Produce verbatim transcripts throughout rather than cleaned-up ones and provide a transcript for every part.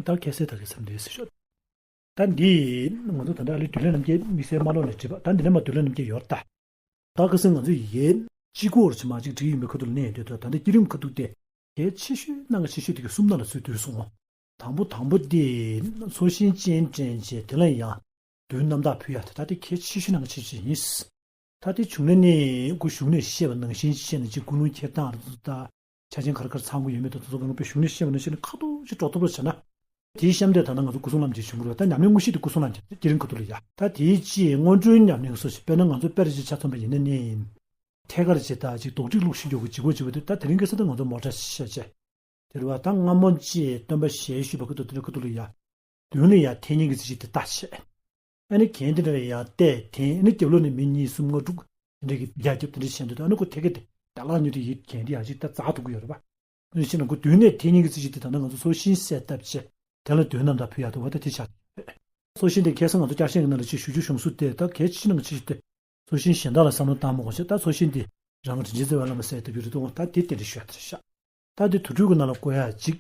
ད་ཁ་གསལ་ད་གི་བསམ་དེ་ཟེར་ཤོག་ད་འདི་ང་ཚོ་ད་ལྟ་ཨ་ལི་དུས་ལས་རྣམ་རྒྱལ་དམིགས་བསལ་མ་ལོག་ནས་བྲིས་པ། ད་འདི་ནས་མ་དུས་ལས་རྣམ་རྒྱལ་ཡོད་ད། ད་ཁ་སང་ང་ཚོ་ཡས་གཅིག་སྐོར་ཕྱི་མ་གཅིག་བྲིས་ཡོད་པའི་ཁ་ཐུག་ལ་གླེང་ཡོང་དུས། ད་ད་ལྟ་བསྐྱེད་རིམ་ཁ་ཐུག་དེ་གལ་ཆེ་ཤོས་གནད་འགག་ཆེ་ཤོས་དེ་གི་གསུམ་ནང་ལ་ཚུད་འདུག་གསུངས། དང་པོ་དང་པོ་དེ་ཚོགས་ཞིང་སྤྱན་འདྲེན་བྱས། དེ་ལ་ཡང་མདོའི་རྣམ་དག་ཕུལ་ཡག་དེ་ད་དེ་གལ་ཆེ་ཤོས་ནང་གི་ཆེ་ཤོས་ཡིན། ད་དེ་བྱུང་ན་ནི་ཁོ་གཞུང་ནས་བཤད་པ་ནང་བཞིན་བཤད་ན་ཅིག་ཀུན་སློང་འཁྱེར་སྟངས་རེད་ད། ཆ་རྐྱེན་ག་རེ་ག་རེ་ཚང་དགོས་ཡོད་མེད་དང་དེ་ཚོ་གང་ག་བྱུང་ནས་བཤད་པ་ནང་བཞིན་ཁ་ཐུག་ཅིག་འགྲོ་ཐུབ་པ་བྱས་ན། དེའི་གཤམ་དེ་ད་ལྟ་ང་ཚོ་སྐུ་གསུང་ལམ་འཁྱེར་བྱུང་གི་རེད། ད་ཉམས་ལེན་དངོས་གཞི་དེ་སྐུ་གསུང་ལམ་འཁྱེར་བསྐྱེད་རིམ་ཁ་ཐུག་ལ་ཡ། ད་དེའི་ཕྱིར་སྔོན་འགྲོའི་ཉམས་ལེན་སོགས་ཤིག་དཔེར་ན་ང་ཚོ་དཔེ་ར་ཅིག་ཆ་མཚོན་པ་ཡིན་ན་ནི། ཐད་ཀར་ཇི་ལྟར་ཅིག་རྡོག་ཁྲེས་བླུགས་བཞིན་འགྱོ་གི་ཇི་གོ་ཇི་བོ་དེ། ད་དེ་རིང་ཁ་སང་ད་ང་ཚོ་མོ་ཊ་བཤད་བྱས། དེ་རེད་བ། ད་སྔ་མོ་ཅིག་སྟོན་པ་ཞལ་བཞུགས་པ་ཁ་ཐུག་དེ་འདྲ་ཁ་ཐུག་ལ་ཡ། མདུན་ལ་ཡ་འཐེན་མཁན་གྱི་རྩི་ཤིང་དེ་བལྟས་བྱས། ཨ་ནི་གན་དེ་འདྲ་ལ་ཡ་བལྟས་འཐེན། ཨ་ནི་རྒྱབ་ལོགས་ནས་མི་གཉིས་གསུམ་ལྔ་དྲུག་དེ་འདྲ་གི་ཡ་རྒྱབ་དེ་འདྲ་བྱས་འདུག་ད་ཨ་ནི་ཁོ་ཐད་ཀར་དེ་ད་ལག་ཉོས་དེ་ཡི་གན་དེ་ཡ་ཅིག་ད་འཛག་ཐུབ་ཀྱི་ཡོད་རེད་བ། ཨ་ནི་ཕྱིན་ན་ཁོ་མདུན་ནས་འཐེན་མཁན་གྱི་རྩི་ཤིང་དེ་ད་ལྟ་ང་ཚོ་ཚོགས་ཞིང་གསལ་བཏབ་བྱས། དེ་ལ་མདོའི་རྣམ་དག་ཕུལ་ཡག་འདུག་བ། ད་དེ་ཆགས་ཡོད་རེད། ཚོགས་ཞིང་དེ་ཁ་སང་ང་ཚོ་བསྐྱར་བཤད་ཀྱི་ནང་ལ་ཅིག་ཞུ་རྒྱུ་བྱུང་སོང་སྟེ། ད་གལ་ཆེ་ནང་ཆེ་ཤོས་དེ་ཚོགས་ཞིང་གཞན་དག་ལ་བསམ་བློ་བཏང་མ་དགོས་ཤག་ད་ཚོགས་ཞིང་དེ་རང་གི་དྲིན་ཅན་རྩ་བའི་བླ་མ་གསལ་བཏབ་ཡོད་རེད་དོ། ད་དེ་དེ་འདྲ་ཞུ་ཡག་དེ་རེད་ཤག་ད་དེ་དུར་ཁྲོད་ཀྱི་ནང་ལ་བཀོད་ཡག་གཅིག་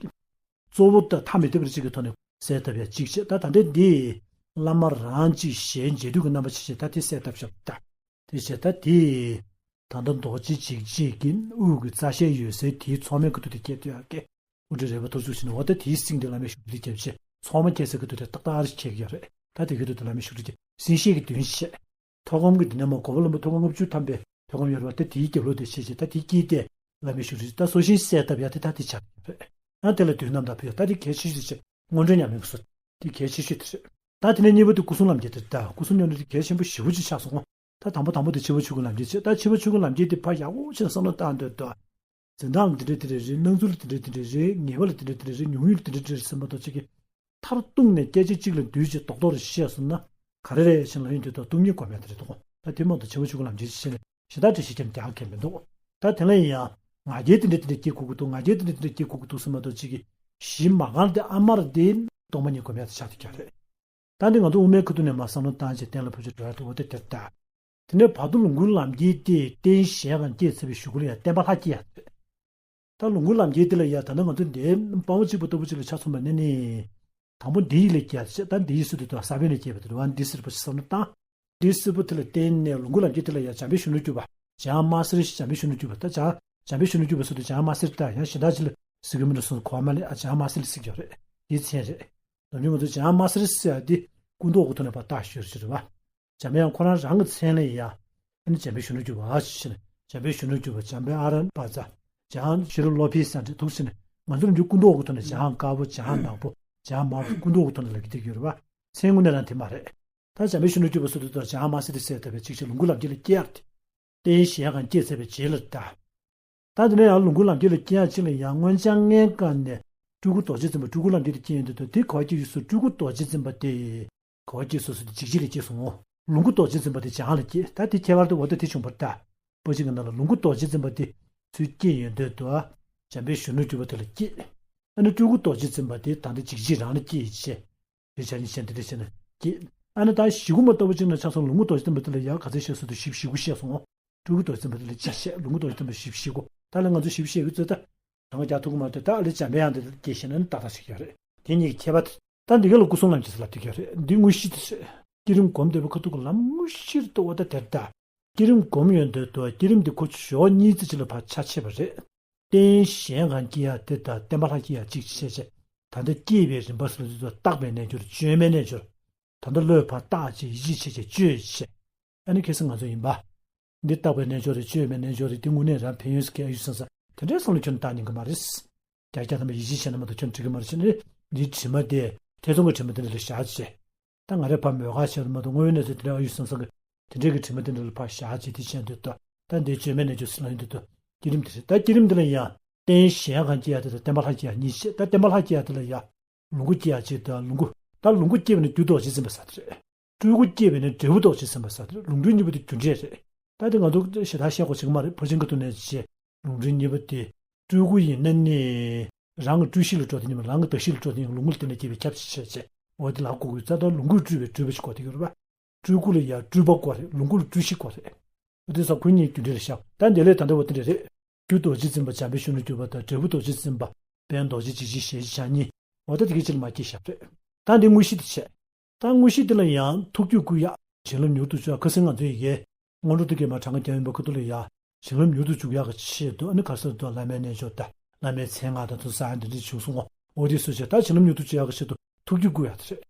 གཙོ་བོ་ད་ཐ་མི་དད་པ་གཅིག་གི་ཐོག་ནས་གསལ་བཏབ་ཡག་གཅིག་བྱས། ད་ད་ལྟའི་འདི་བླ་མ་རང་གཅིག་ཞལ་མཇལ་དུས་ཀྱི་རྣམ་པ་ཆེ་ཆེ་ད་དེ་གསལ་བཏབ་བཞག་ད། དེ་བྱས་ད་དེ་ད་ལྟ་རྡོ་རྗེ་འཇིགས་བྱེད་ཀྱི་དབུ་གི་རྩ་ཞལ་ཡོད་སའི་དེའི་ཚོགས་མའི་ཁ་ཐུག་དེ་བསྐྱེད་དུ་ཡག་གི། དབུ་སྐྲ་རལ་པ་ཐོར་ཚུགས་བྱས་ནས། འོ་ད་དེའི་སེང་དེ་བླ་མའི་བཞུགས་ཁྲི་དེ་བརྒྱབ་བྱས། ཚོགས་མ་བསྐྱེད་སའི་ཁ་ཐུག་དེ་ཏག་ཏག་ཨ་རི་ཁྱེར་གྱི་ཡོད་རེད། ད་དེ་ཁ་ཐུག་དེ་བླ་མའི་བཞུགས་ཁྲི་དེ་སེང་ཞལ་གྱི་མདུན་བྱས། ཐོག་ཁང་གི་འདི་ནས་མར་གོ་བ་ལོན་པོ་ཐོག་ཁང་ལྔ་བཅུ་ཐམ་པའི་ཐོག་ཁང་ཡོད་རེད་བ། ད་དེའི་རྒྱབ་ལོགས་དེ་བྱས་བྱས། ད་དེའི་དཀྱིལ་དེ་བླ་མའི་བཞུགས་ཁྲི། ད་ཚོགས་ཞིང་གསལ་བཏབ་ཡག་དེ་ད་དེ་ཆགས་ཡོད་རེད། ཡང་དེ་ལ་མདོའི་རྣམ་དག་ཕུལ་ཡག་ད་དེ་གལ་ཆེ་ཤོས་དེ་བྱས། སྔོན་འགྲོའི་ཉམས་ལེན་སོགས་དེ་གལ་ཆེ་ཤོས་དེ་རེད། ད་དེ་ནས་གཉིས་པ་དེ་སྐུ་གསུང་ལམ་འཁྱེར་དེ། ད་སྐུ་གསུང་ལམ་འཁྱེར་དེ་གལ་ཆེན་པོ་ཞེ་པོ་ཅིག་ཆགས་སོང་ངོ་། ད་དང་པོ་དང་པོ་དེ་འཆི་བ་ཆོས་སྐུ་ལམ་འཁྱེར་བྱས། ད་འཆི་བ་ཆོས་སྐུ་ལམ་འཁྱེར་དེ་ཕར་ཡག་པོ་བྱས་ནས་བསམ་བློ་བཏང་འདོད་དོ། འཛིན་སྟངས་ལ་དེ་འདྲ་དེ་འདྲ་རེད། སྣང་ཚུལ་ལ་དེ་འདྲ་དེ་འདྲ་རེད། ངེས་པ་ལ་དེ་འདྲ་དེ་འདྲ་རེད། ཉུང་ཉུང་ལ་དེ་འདྲ་དེ་འདྲ་རེད་ཟེར་མ་གཏོགས་ཅིག་གི། མཐར་གཏུགས་ནས་སྐད་ཆ་གཅིག་ལ་བསྡུས་བྱས་རྡོག་རྡོག་རེ་བཤད་སོང་ན་ག་རེ་རེད་ཟེར་ན། ཡིན་དུས་ད་སྟོང་ཉིད་སྒོམ་ཡག་དེ་རེད་འདུག་ད་དེ་མ་གཏོགས་འཆི་བ་ཆོས་སྐུ་ལམ་འཁྱེར་བྱས་ནས་གཞན་དག་འགྲེལ་བཤད་རྒྱག་ཡག་གང་ཡང་མི་འདུག་ད་དེ་ལ་ཡང་ང་རྒྱལ་དེ་འདྲ་དེ་འདྲ་སྐྱེ་དགོས་ཀྱི་འདུག་ང་རྒྱལ་དེ་འདྲ་དེ་འདྲ་སྐྱེ་དགོས་ཀྱི་འདུག་ཟེར་མ་གཏོགས་ཅིག་གི། གཞི་མ་གང་དེ་ཨ་མར་དེ་སྟོང་པ་ཉིད་སྒོམ་ཡག་དེ་ཆགས་བསྡད་ཀྱི་རེད། ད་འདི་ང་ཚོ་དབུ་མའི་ཁ་ཐུག་ནས་མར་བསམ་བློ་བཏང་བྱས་གཏན་ལ་ཕབ་བྱས་འགྲོ་ཡག་འདུག་འོ་དེ་དེར་ལྟ། དེ་ནས་བར་དུ་ལོངས་སྐུའི་ལམ་འཁྱེར་དེ་རྟེན་གཞན་གང་བསྐྱེད་ཚར་བའི་གཞུག་གུ་ལ་ཡང་བརྟེན་པ་ལྷ་བསྐྱེད་ཡག་རེད། ད་ལོངས་སྐུའི་ལམ་འཁྱེར་དེ་ལ་ཡང་ད་ལྟ་ང་ཚོ་འདིའི་དཔང་པོ་གཅིག་པ་ལྟ་བུ་གཅིག་ལ་ཆ་མཚོན་པ་ནི་ནི། དང་པོ་འདི་ཡིག་ལས་སྐྱེས་ཡག་རེད། ད་འདི་ཡིག་སུ་དེ་དང་ས་བོན་ལས་སྐྱེས་པ་དེ་རེད་བ། འདི་སྲིད་པ་ཞིག་བསམ་བློ་བཏང་། འདི་སྲིད་པ་དེ་ལ་བརྟེན་ནས་ལོངས་སྐུའི་ལམ་འཁྱེར་དེ་ལ་ཡང་འཇམ་དཔལ་གཞོན་ནུར་གྱུར་པ། འཇམ་དབྱངས་དམར་སེར། འཇམ་དཔལ་གཞོན་ནུར་གྱུར་པ། ད་འཇམ་འཇམ་དཔལ་གཞོན་ནུར་གྱུར་པ་ཟེར་དུས་འཇམ་དབྱངས་དམར་སེར། ད་ཡང་གཞན་དག་ཅིག་ལ་ཟེར་གྱི་མིན་འགྲོ་གསུངས། གོ་བ་མ་ལེན། ཨ། འཇམ་དབྱངས་དམར་སེར་ལ་ཟེར་གྱི་ཡོད་རེད། དེའི་མཚན་རེད། ནམ་རྒྱུན་ང་ཚོ་འཇམ་དབྱངས་དམར་སེར་ཟེར་ཡག་འདི་སྐུ་མདོག་གི་ཐོག་ནས་ཕར་བཏགས་ཡོད་རེད་བ། འཇམ་དབྱངས་ཁོ་རང་རང་གི་མཚན་ལ་ཡ། ཨ་ནི་འཇམ་དཔལ་གཞོན་ནུར་གྱུར་པ་ཞེས་ནས། འཇམ་དཔལ་གཞོན་ནུར་གྱུར་པ། འཇམ་དཔལ་ཨ་ར་པ་ཙ། འཇམ་དབྱངས་ཤེས་རབ་བློ་འཕེལ་ཟེར་འདྲ་འདུག་ཟེར་ནས། ང་ཚོ་ནམ་རྒྱུན་སྐུ་མདོག་གི་ཐོག་ནས་འཇམ་དབྱངས་དཀར་པོ། འཇམ་དབྱངས་ནག་པོ། འཇམ་དབྱངས་དམར་པོ། སྐུ་མདོག་གི་ཐོག་ནས་ལབ་ཀྱི་བསྡད་ཀྱི་ཡོད་རེད་བ། མཚན་དངོས་གནས་རང་དེ་མ་རེད། ད་འཇམ་དཔལ་གཞོན་ནུར་གྱུར་པ་ཟེར་དུས་ད་འཇམ་དབྱངས་དམར་སེར་དེ་གསལ་བཏབ་པའི་ཅིག་བྱས་ལོངས་སྐུའི་ལམ་འཁྱེར་ལ་སྐྱེས་ཡག་དེ། རྟེན་གཞན་གང་བསྐྱེད་ཚར་བའི་རྗེས་ལ་ད། ད་དེ་ནས་ཡང་ལོངས་སྐུའི་ལམ་འཁྱེར་ལ་སྐྱེ་ཡག་ཅིག་ལ་ཡང་མངོན་བྱང་ལྔའི་སྒང་ནས་སྤྲུལ་སྐུ་རྡོ་རྗེ་འཛིན་པ། སྤྲུལ་སྐུ་ལམ་འཁྱེར་དེ་སྐྱེས་ཡོང་དུས་ད་དེ་ག་བ་སྐྱེས་ཡོད་ཟེར། སྤྲུལ་སྐུ་རྡོ་རྗེ་འཛིན་པ་དེ་ག་བ་སྐྱེས་སོང་ཟེར་དུས་འཇིགས་བྱེད་ལ་སྐྱེས་སོང་ངོ་། ལོངས་སྐུ་རྡོ་རྗེ་འཛིན་པ་དེ་འཇམ་དབྱངས་ལ་སྐྱེས། ད་དེ་ཁྱད་པར་དུ་འོ་ད་དེ་བྱུང་བ་རེད་ད། པོ་ཅིག་གི་ནང་ལ་ལོངས་སྐུ་རྡོ་རྗེ་འཛིན་པ་དེ་ཚུར་སྐྱེས་ཡོང་དུས་ད་འཇམ་དཔལ་གཞོན་ནུར་གྱུར་པ་དེ་ལ་སྐྱེས། ཨ་ནི་སྤྲུལ་སྐུ་རྡོ་རྗེ་འཛིན་པ་དེ་ད་ལྟ་འཇིགས་བྱེད་རང་ལ་སྐྱེས་བྱས། དེ་བྱ་ཉིན་བྱས་འདི་འདྲ་བྱས་ནས་སྐྱེས། ཨ་ནི་ད་བཞི་སྒོ་མ་ལྟ་བུ་ཅིག་ནས་ཆ་སོང་། ལོངས་སྐུ་རྡོ་རྗེ་འཛིན་པ་དེ་ལ་ཡ་ག་ཚོད་བཤད་ཟེར་དུས་བཞི་བཞི་སྒོ་བཤད་སོང་ངོ་། སྤྲུལ་སྐུ་རྡོ་རྗེ་འཛིན་པ་དེ་ལ་བརྒྱ་བཤད། ལོངས་སྐུ་རྡོ་རྗེ་འཛིན་པ་བཞི་བཞི་སྒོ། ད་ལ་ང་ཚོ་བཞི་བཤད་ཀྱི་ཚོད་ད། གྲངས་ཀ་རྒྱག་ཐུབ་ཀྱི་མ་རེད། ད་ཨ་ལེ་འཇམ་པའི་དབྱངས་དེ་སྐྱེས་ཤེ་ན་ནི་ཏག་ཏག་ཞིག་ཡོད་རེད། དེ་གཉིས་ཀྱི་ཁྱད་པར་དེ། ད་འདི་ག་ལ་སྐུ་གསུང་ལམ་འཁྱེར་ཟེར་ལབ་ཐུབ་ཀྱི་ཡོད་རེད། འདི་དངོས་གཞི་དེ་རེད། བསྐྱེད་རིམ་སྒོམ་བསྡད་པའི་ཁ་ཐུག་གི་ལམ་དངོས་གཞིར་གཏོགས་པ་ད་དེར་ད། བསྐྱེད་རིམ་སྒོམ་ཡོང་དུས་ད་བསྐྱེད་རིམ་འདི་ཁོ་ཕྱོགས་གཉིས་ཙམ་ཅིག་ལ་ཕར་ཆ་ཕྱེ་བ་རེད། རྟེན་གཞན་གང་སྐྱེ་ཡག་དེ་དང་བརྟེན་པ་ལྷ་སྐྱེ་ཡག་གཅིག་བྱས་བྱས། ད་ལྟ་སྐྱེས་པའི་རིམ་པ་ཟེར་དུས་ད་བརྟགས་པའི་རྣལ་འབྱོར། བཅོས་མའི་རྣལ་འབྱོར། ད་ལྟ་བློས་ཕར་བཏགས་བྱས་ཡིད་ཆེས་བྱས་བྱས་བཅོས་བྱས། ཨ་ནི་ཁ་སང་ང་ཚོ་ཡིན་པ། འདི་བརྟགས་པའི་རྣལ་འབྱོར་རེད། བཅོས་མའི་རྣལ་འབྱོར་རེད། འདི་དངོས་གནས་རང་ཕན་ཡོན་ཟེར་མཁན་ཨ་ཡུ་སང་སང་དེ་འདྲའི་བསམ་བློ་ཁྱོན་བཏང་ཉན་གི་མ་རེད། རྒྱ་རྒྱ་ཐམ་པ་ཡིད་ཆེས་བྱས་ན་མ་གཏོགས་ཁྱོན་འགྲིག་གི་མ་རེད་ཟེར་ནས། འདིའི་དྲི་མ་དེ་ཐེ་ཚོམ་གྱི་དྲི་མ་དེ་འདྲ་ལ་བཞག་བྱས། ད་ང་རས་ཕར་མོས་ག་བྱས་རེད་མ་གཏོགས། དངོས་ཡོད་གནས་ཚུལ་དེ་འདྲ་ཨ་ཡུ་སང་སང་གི་དེ་འདྲའི་གི་དྲི་མ་དེ་འདྲ་ལ་ཕར་བཞག་བྱས། དེ་བྱས་འདུག་ད། ད་འདིའི་བཅོས་མའི་རྣལ་འབྱོར་ཟེར་ལབ་ཡོང་དུས་ད་བསྐྱེད་རིམ་དེ་རེད། ད་བསྐྱེད་རིམ་དེ་ལ་ཡང་རྟེན་གཞན་གང་སྐྱེ་ཡག་དེ་དང་བརྟེན་པ་ལྷ་སྐྱེ་ཡག་གཉིས་བྱས། ད་བརྟེན་པ་ལྷ་སྐྱེ་ཡག་དེ་ལ་ཡང་ལོངས་སྐུ་སྐྱེ་ཡག་གཅིག་དང་། ལོངས་སྐུ། ད་ལོངས་སྐུ་སྐྱེས་པ་ནི་རྒྱུ་རྡོ་རྗེ་འཛིན་པ་ཟེར་དེ་རེད། སྤྲུལ་སྐུ་སྐྱེས་པ་ནི་འབྲས་བུ་རྡོ་རྗེ་འཛིན་པ་ཟེར་དེ་རེད། ལོངས་སྤྲུལ་གཉིས་པོ་དེ་རྒྱུ་འབྲས་རེད། ད་དེ་ང་ཚོ་ཞེ་དྲག་བཤད་དགོས་བྱེད་ཀྱི་མ་རེད། ཕར་ཕྱིན་ཁ་ཐུག་ནས་བྱས། ལོངས་སྤྲུལ་གཉིས་པོ་དེ་སྤྲུལ་སྐུ་ཡིན་ན་ནི། རང་གི་སྤྲུལ་གཞི་ལ་འགྲོ་དེ་ཉིད་མ། རང་གི་གདགས་གཞི་ལ་འགྲོ་དེ་ཉིད་མ། ལོངས་སྐུ་ལ་བརྟེན་ནས་སྐྱེས་པའི་ཁྱབ་བྱེད་བྱས་བྱས། འོ་དེ་ལ་གོ་དགོས། རྩ་ལྟར་ལོངས་སྐུས་སྤྲུལ་པའི་སྤྲུལ་པ་ཞིག་གོ་དེ་ཡོད་རེད་པ། སྤྲུལ་སྐུ་ལ་ཡང་སྤྲུལ་པ་དགོས་རེད། ལོངས་སྐུ་ལ་སྤྲུལ་གཞི་དགོས་རེད། འོ་དེ་ས་ཁོ་གཉིས་རྒྱུ་འབྲས་ལ་བཞག་ད་དེ་ལས་ད་ལྟ་བ་དེ་འདྲ་རེད། རྒྱུ་རྡོ་རྗེ་འཛིན་པ་འཇམ་དཔལ་གཞོན་ནུར་གྱུར་པ་དང་། འབྲས་བུ་རྡོ་རྗེ་འཇིགས་བྱེད་ཞལ་བཞི་བཅུ་གཉིས། འོ་ད་དེ་གི་ཕྱི་ལ་མ་སྐྱེས་ཞབས་རེད། ད་འདི་དངོས་གཞི་དེ་བྱས། ད་དངོས་གཞི་དེ་ལ་ཡང་ཐུགས་རྒྱུད་བསྐུལ་ཡག་བྱིན་རླབས་མྱུར་དུ་སྤྱོད་ཡག་ཁ་སང་ང་ཚོའི་ཡི་གེ་སྔོན་འགྲོ་དེ་གས་མ་གྲངས་ཀ་རྒྱབ་ཡིན་པ་ཁ་ཐུག་ལ་ཡ། བྱིན་རླབས་མྱུར་དུ་འཇུག་ཡག་གི་ཆེད་དུ་ཨ་ནི་ག་ས་དུ་བླ་མའི་རྣལ་འབྱོར་དང་བླ་མའི་མཚན་སྔགས་དང་དུ་ས་ཡང་འདི་འདྲ་བྱུང་སོང་ངོ་། འོ་དེ་སུ་བྱས་ད་བྱིན་རླབས་མྱུར་དུ་སྤྱོད་ཡག་གི་ཆེད་དུ་ཐུགས་རྒྱུད་བསྐུལ་ཡག་དེ་རེད།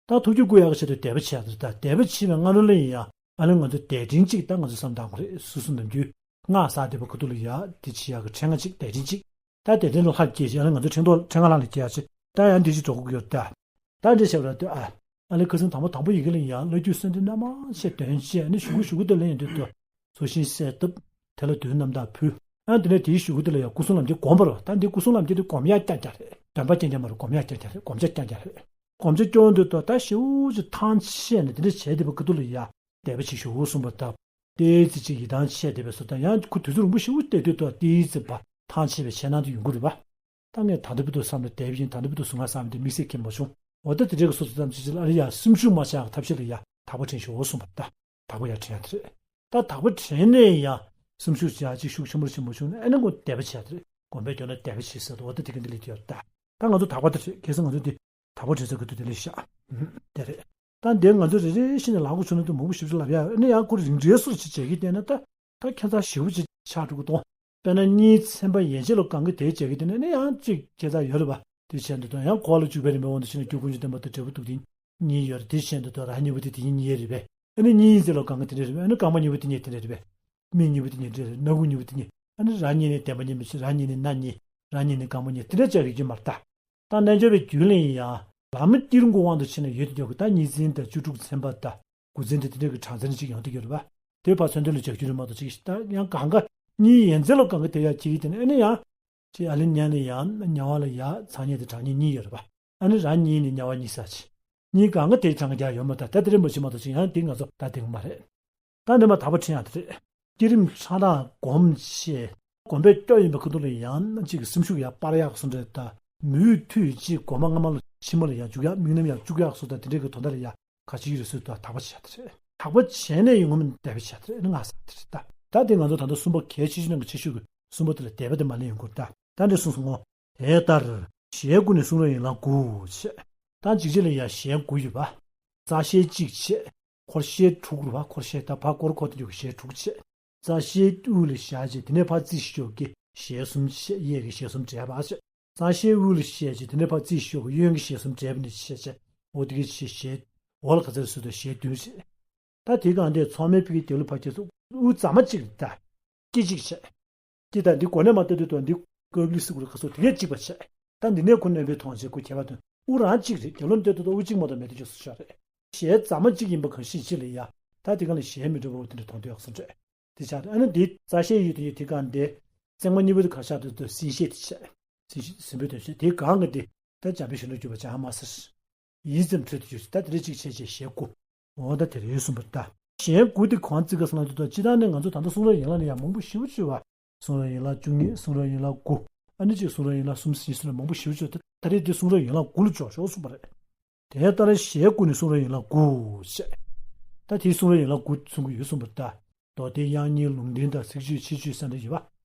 ད་ཐུགས་རྒྱུད་བསྐུལ་ཡག་གི་ཆེད་དུ་དད་པ་བྱེད་ཡག་དེ་རེད། ད་དད་པ་བྱེད་པའི་སྔ་རོལ་ལ་ཡིན་ཡང་ཨ་ནི་ང་ཚོ་དད་འཕྲིན་གཅིག་ད་ང་ཚོ་བསམ་བཏང་དགོས་རེད། སོ་སོ་ནམ་རྒྱུན་སྔགས་བསགས་བསྡད་པ་ཁ་ཐུག་ལ་ཡ་དེ་བྱེད་ཡག་གི་ཕྲེང་བ་གཅིག་དད་འཕྲིན་གཅིག་ད་དད་འཕྲིན་ལྷར་སྐྱེས་ཤིག་ཨ་ནི་ང་ཚོ་ཕྲེང་རྡོག་ཕྲེང་བ་ལྷང་ལ་སྐྱེ་ཡག་ཅིག་ད་ཡང་འདི་ཅིག་འགྲོ་དགོས་ཀྱི་ཡོད་ད། ད་འདྲ་བྱས་པ་ལ་ལྟོས་ཨ། ཨ་ལས་ཁ་སང་དང་པོ་དང་པོ་ཡི་གེ་ལ་ཡང་བླ་བརྒྱུད་གསོལ་འདེབས་རྣམ་པ་ཆེ་དོན་བཅས་ནི་ཞུ་གུ་ཞུ་གུ་དེ་ལ་ཡང་འདུག་ཏོ། འཚོ་ཞིང་གསོལ་བཏབ། དེ་ལ་དུས་རྣམ་དག་ཕུལ། ཨ་འདི་ནས་དེའི་ཞུ་གུ་དེ་ལ་ཡང་སྐུ་གསུམ་ལམ་འཁྱེར་སྒོམ་པར་བ། ད་འདི་སྐུ་གསུམ་ལམ་འཁྱེར་དེ་སྒོམ་ཡག་རྐྱང་རྐྱང་རེད། འདོན་པ་རྐྱང་རྐྱང་མ་རེད། སྒོམ་ཡག་རྐྱང་རྐྱང་རེད། སྒོམ་བྱ་རྐྱང་རྐྱང་རེད། སྒོམ་བྱ་སྐྱོན་དུ་ཏོ་ད་ཞེ་པོ་ཅིག་ཐང་ཆད་ནས་དེ་འདྲ་བྱས་བསྡད་པ་ཁ་ཐུག་ལ་ཡང་དད་པ་ཆེ་ཞུ་གུ་གསུངས་པ་ལྟ། ཏོག་ཙམ་ཅིག་ཡིད་ཐང་ཆད་བསྡད་པའི་བཟོ་ལྟ་ཡང་ཁོ་དུས་ཚོད་རིང་པོ་ཞེ་པོ་བསྡད་དུས་ཏོ་ཏོག་ཙམ་བ་ཐང་ཆད་པའི་ཆད་སྣང་དུ་ཡོང་གི་རེད་བ། ད་ངས་ད་ལྟ་བུ་དུ་བསམ་ན་དེབ་ཡིན། ད་ལྟ་བུ་དུ་གཟུངས་སྔགས་བསགས་མི་དེ་དམིགས་བསལ་གྱིས་མ་བྱུང་། འོ་ད་དེ་འདྲའི་གི་སོ་སོ་ཙམ་ཅིག་ཅིག་ལ་ཨ་རི་ཡ་སེམས་ཤུགས་མ་ཆག་ཐབས་ཤེས་ལ་ཡ་དག་པ་དྲན་ཤོག་འོ་གསུངས་པ་ད། དག་པ་ཡ་དྲན་ཡ་དེ་རེད། ད་དག་པ་དྲན་ནས་ཡང་སེམས་ཤུགས་ཅིག་ཨ་ཅིག་ཤུགས་ཆེན་པོ་ཞིག་མ་བྱུང་ན་ཨ་ནི་ངོ་དད་པ་བྱས་དེ་རེད། སྒོམ་པའི་སྐྱོན་ན་དད་པ་བྱེད་ཟེར་དུ་འོ་ད་དེ་ག་འདི་ལས་དེ་ཡོད་ད། ད་ང་ཚོ་དག་པ་དེ་རེད། གལ་སྲིད་ང་ཚོ་འདི་དག་པ་དྲན་ས་གི་དུ་དེ་ལས་བཞག་དེ་རེད། ད་འདི་ང་ཚོ་རེ་རེ་བཞིན་ནས་ལག་པ་ཆུ་ན་དུ་མང་པོ་ཞིབ་ཞིབ་ལབ་ཡ་ཨ་ནི་ཡང་ཁོ་རིང་འདྲའི་སོར་ཅིག་བྱས་ཀྱི་བལྟས་ན་ད། ད་ཁྱད་མཚར་ཞེ་པོ་ཅིག་ཆགས་འགྲོ་གི་འདུག་དཔེར་ན་གཉིས་ཚན་པ་ཡན་ཆད་ལ་གང་གི་དེ་བྱེད་ཀྱི་དེ་ནས་ནི་ཡང་ཅིག་ཁྱད་མཚར་ཡོད་རེད་པ། དེ་བྱས་འདུག་དང་ཡང་གོ་བ་ལ་འཇུག་པའི་རིམ་པའི་དབང་དུ་བྱས་ན་སྐྱོ་ཀུན་གྱི་བསྟན་པ་དང་འབྲས་བུ་སྟོབས་ལྡན་གཉིས་ཡོད་རེད། དེ་བྱས་འདུག་དང་རང་གཉིས་པོ་དེ་དེ་གཉིས་གཉིས་རེད་པས། ཨ་ནི་གཉིས་ཡིན་ཚེ་ལ་གང་གི་དེ་འདྲ་རེད་པས། ཨ་ནི་རྐང་པ་གཉིས་པོ་དེ་གཉིས་དེ་འདྲ་རེད། སྣ་ཁུག་གཉིས་པོ་དེ་གཉིས་ཨ་ནི་རང་གཉིས་ནི་བདེན་པ་གཉིས་མི་བྱེད། རང་གཉིས་ནི་སྣ་གཉིས། རང་གཉིས་ནི་རྐང་པ་གཉིས་དེ་འདྲ་བྱ་གི་རྒྱུ་མ་རེད་ད། ད་རྣལ་འབྱོར་པའི་རྒྱུད་ལ་ཡིན་ཡང་ལམ་དཀྱིལ་འཁོར་དབང་དུ་བྱས་ནས་ཡོད་དེ་འཇོག་གི་ད་གཉིས་འཛིན་དང་བཅུ་དྲུག་ཚན་པ་དང་དགུ་འཛིན་དེ་དེ་འདྲ་གི་གྲངས་འཛིན་གཅིག་ཡོང་དུ་ཡོད་རེད་པ། དེ་ཕར་མཚོན་དོན་ལ་བྱ་རྒྱུ་རེད་མ་གཏོགས་ཅིག་ད་ཡང་གང་ག་གཉིས་ཡན་ཚན་ལ་གང་ག་དེ་ཡང་ཅིག་ཡིན་དེ་ནས་ཨ་ནི་ཡང་ཅིག་ཨ་ལི་ཉ་ལ་ཡང་ཉ་བ་ལ་ཡ་ཚང་ཉིད་དེ་གྲངས་ཉིད་གཉིས་ཡོད་རེད་པ། ཨ་ནི་རང་གཉིས་ནི་ཉ་བ་གཉིས་ས་ཅིག་གཉིས་གང་ག་དེ་གྲངས་ཀ་རྒྱག་ཡོད་མ་ད་ད་དེ་རིན་པོ་ཆེ་མ་གཏོགས་ཅིག་ཡང་དེ་ང་ཚོ་ད་དེ་ག་མ་རེད། ད་འདི་མ་དག་པ་ཁྲིད་ཡང་དེ་རེད། བསྐྱེད་རིམ་ཕྲ་རགས་སྒོམ་ཆེ། སྒོམ་པའི་སྐྱོ་ཡིན་པའི་ཁུ་ཐུག་ལ་ཡང་གཅིག་གི་སེམས་ཤུགས་ཡང་སྤར་ཡག་སུ་འདྲ་ད། མུ་མཐུད་ཅིག་སྒོམ་པ་སྔ་མ་ལ་ཕྱི་མ་ལ་ཡང་འཇུག་ཡག་དམིགས་རྣམ་ཡང་བཅུག་ཡག་སུ་ད་དེ་འདྲའི་གི་དོན་དག་ལ་ཡང་ག་ཅི་ཡོད་རེད་སུ་ད་དག་པ་བྱས་དེ་རེད། དག་པ་བྱས་ནས་ཡོང་ངམ་དད་པ་བྱས་དེ་རེད། ཨ་ནི་ང་ས་དེ་རེད་ད། ད་དེ་ང་ཚོ་ད་ལྟ་གསུམ་པ་གལ་ཆེ་ཤོས་ནང་གི་ཆེ་ཤོས་ཀྱི་གསུམ་པ་དེ་ལ་དད་པ་དེ་མ་ལེན་ཡོང་དགོས་ད། ད་འདྲ་གསུངས་སོང་ངོ་། དེ་ལྟར་ཞལ་དགུ་ནས་གསུང་རབ་ཡན་ལག་དགུ་བྱས། ད་འཇིགས་བྱེད་ལ་ཡང་ཞལ་དགུ་ཡོད་པ། རྩ་ཞལ་གཅིག་བྱས། འཁོར་ཞལ་དྲུག་རུ་བ། འཁོར་ཞལ་ད་ཕར་སྐོར་འཁོར་དུ་འཇུག་ཞལ་དྲུག་བྱས། རྩ་ཞལ་དབུས་ལ་བཞག་བྱས་དེ་ནས་ཕར་རྩིས་ཤོག་གི་ཞལ་གསུམ་བྱས། གཡས་ཀྱི་ཞལ་གསུམ་བགྲད་པ་བྱས། རྩ་ཞལ་དབུས་ལ་བཞག་བྱས་དེ་ནས་ཕར་རྩིས་ཤོག་གི་གཡོན་གྱི་ཞལ་གསུམ་བགྲད་པ་ནས་བྱས་བྱས། འོ་དེ་གི་ཞལ་ཞལ་འོག་ལ་ག་ཚོད་སུ་དང་ཞལ་བདུན་བྱས། ད་དེ་གང་དེ་ཚོགས་མའི་ཕི་གི་དེ་ལུ་ཕ་ཁྱེད་ཚོ་དབུ་རྩ་མ་གཅིག་རེད་ད། སྐྱེ་གཅིག་བྱས། ཀྱི་ད་འདི་གོ་ནས་མ་ལྟ་དུས་དང་འདི་ཀོབ་ལི་སི་ཀུ་ལ་ཁ་སོ་དེ་གས་གཅིག་པ་བྱས། ད་འདི་ནས་ཁོ་རྣོན་པའི་མཐོང་བྱེད་ཀུ་ཁྱད་པར་དུ་དབུ་རང་གཅིག་རེད། རྒྱབ་ལོགས་ལྟ་དུས་དབུ་གཅིག་མ་གཏོགས་མེད་དུ་ཆོག་སུ་ཆོག་རེད། ཞལ་རྩ་མ་གཅིག་ཡིན་པ་གང་ཤེས་ཅི་ལ་ཡ། ད་དེ་ག་ལ་ཞལ་མི་འགྲོ་བ་དེ་འདྲ་མཐོང་དུས་ཡག་སུ་འདྲ། དེ་ཆགས་རེད། ཨ་ནི་འདི་རྩ་ཞལ་ཡོད་དུ་ཡོད་དེ་གང་འདི། བརྩེགས་མ་གཉིས་པོ་དེ་ག་ཆགས་དུས་དུ་སྲིན་ཞལ་དེ་ཆགས། སྲིན་ཞལ་སྲིན་པོའི་དོན་བྱེད་དེ་གང་གི་འདི། ད་འཇམ་པའི་གཞོན་ནུར་གྱུར་པ་བྱ་མ་ཟེར། ཡིད་ཙམ་འཕྲོད་དུ་གྱུར་ཅིག་ད་དེ་རེ་གཅིག་བྱས་བྱས་ཞལ་དགུ། འོ་ད་དེ་རེ་གསུངས་པ་ལྟ། ཞལ་དགུ་དེ་གང་བརྩི་ག་སོང་ལ་དུ་ད་སྤྱི་བཏང་ནས་ང་ཚོ་ད་ལྟ་གསུང་རབ་ཡན་ལག་ནས་ཡང་མང་པོ་ཞེ་པོ་ཅིག་ཡོད་པ། གསུང་རབ་ཡན་ལག་བཅུ་གཉིས། གསུང་རབ་ཡན་ལག་དགུ། ཨ་ནི་གཅིག་གསུང་རབ་ཡན་ལག་གསུམ་ཟེར་ནས་མང་པོ་ཞེ་པོ་ཅིག་ཡོད། ད་རེས་དེ་གསུང་རབ་ཡན་ལག་དགུ་ལ་འཇོག་ཆོག་གསུངས་པ་རེད། དེ་ལྟར་ཞལ་དགུ་ནས་གསུང་རབ་ཡན་ལག་དགུ་བྱས། ད་དེའི་གསུང་རབ་ཡན་ལག་དགུ་གསུང་གི་ཡོད་གསུངས་པ་ལྟ། མདོ་སྡེ་དབྱངས་སྙན་ལུང་བསྟན་དང་ཚིགས་བཅད་ཕྱིར་བཅོས་ས་འདྲ་ཡོད་པ།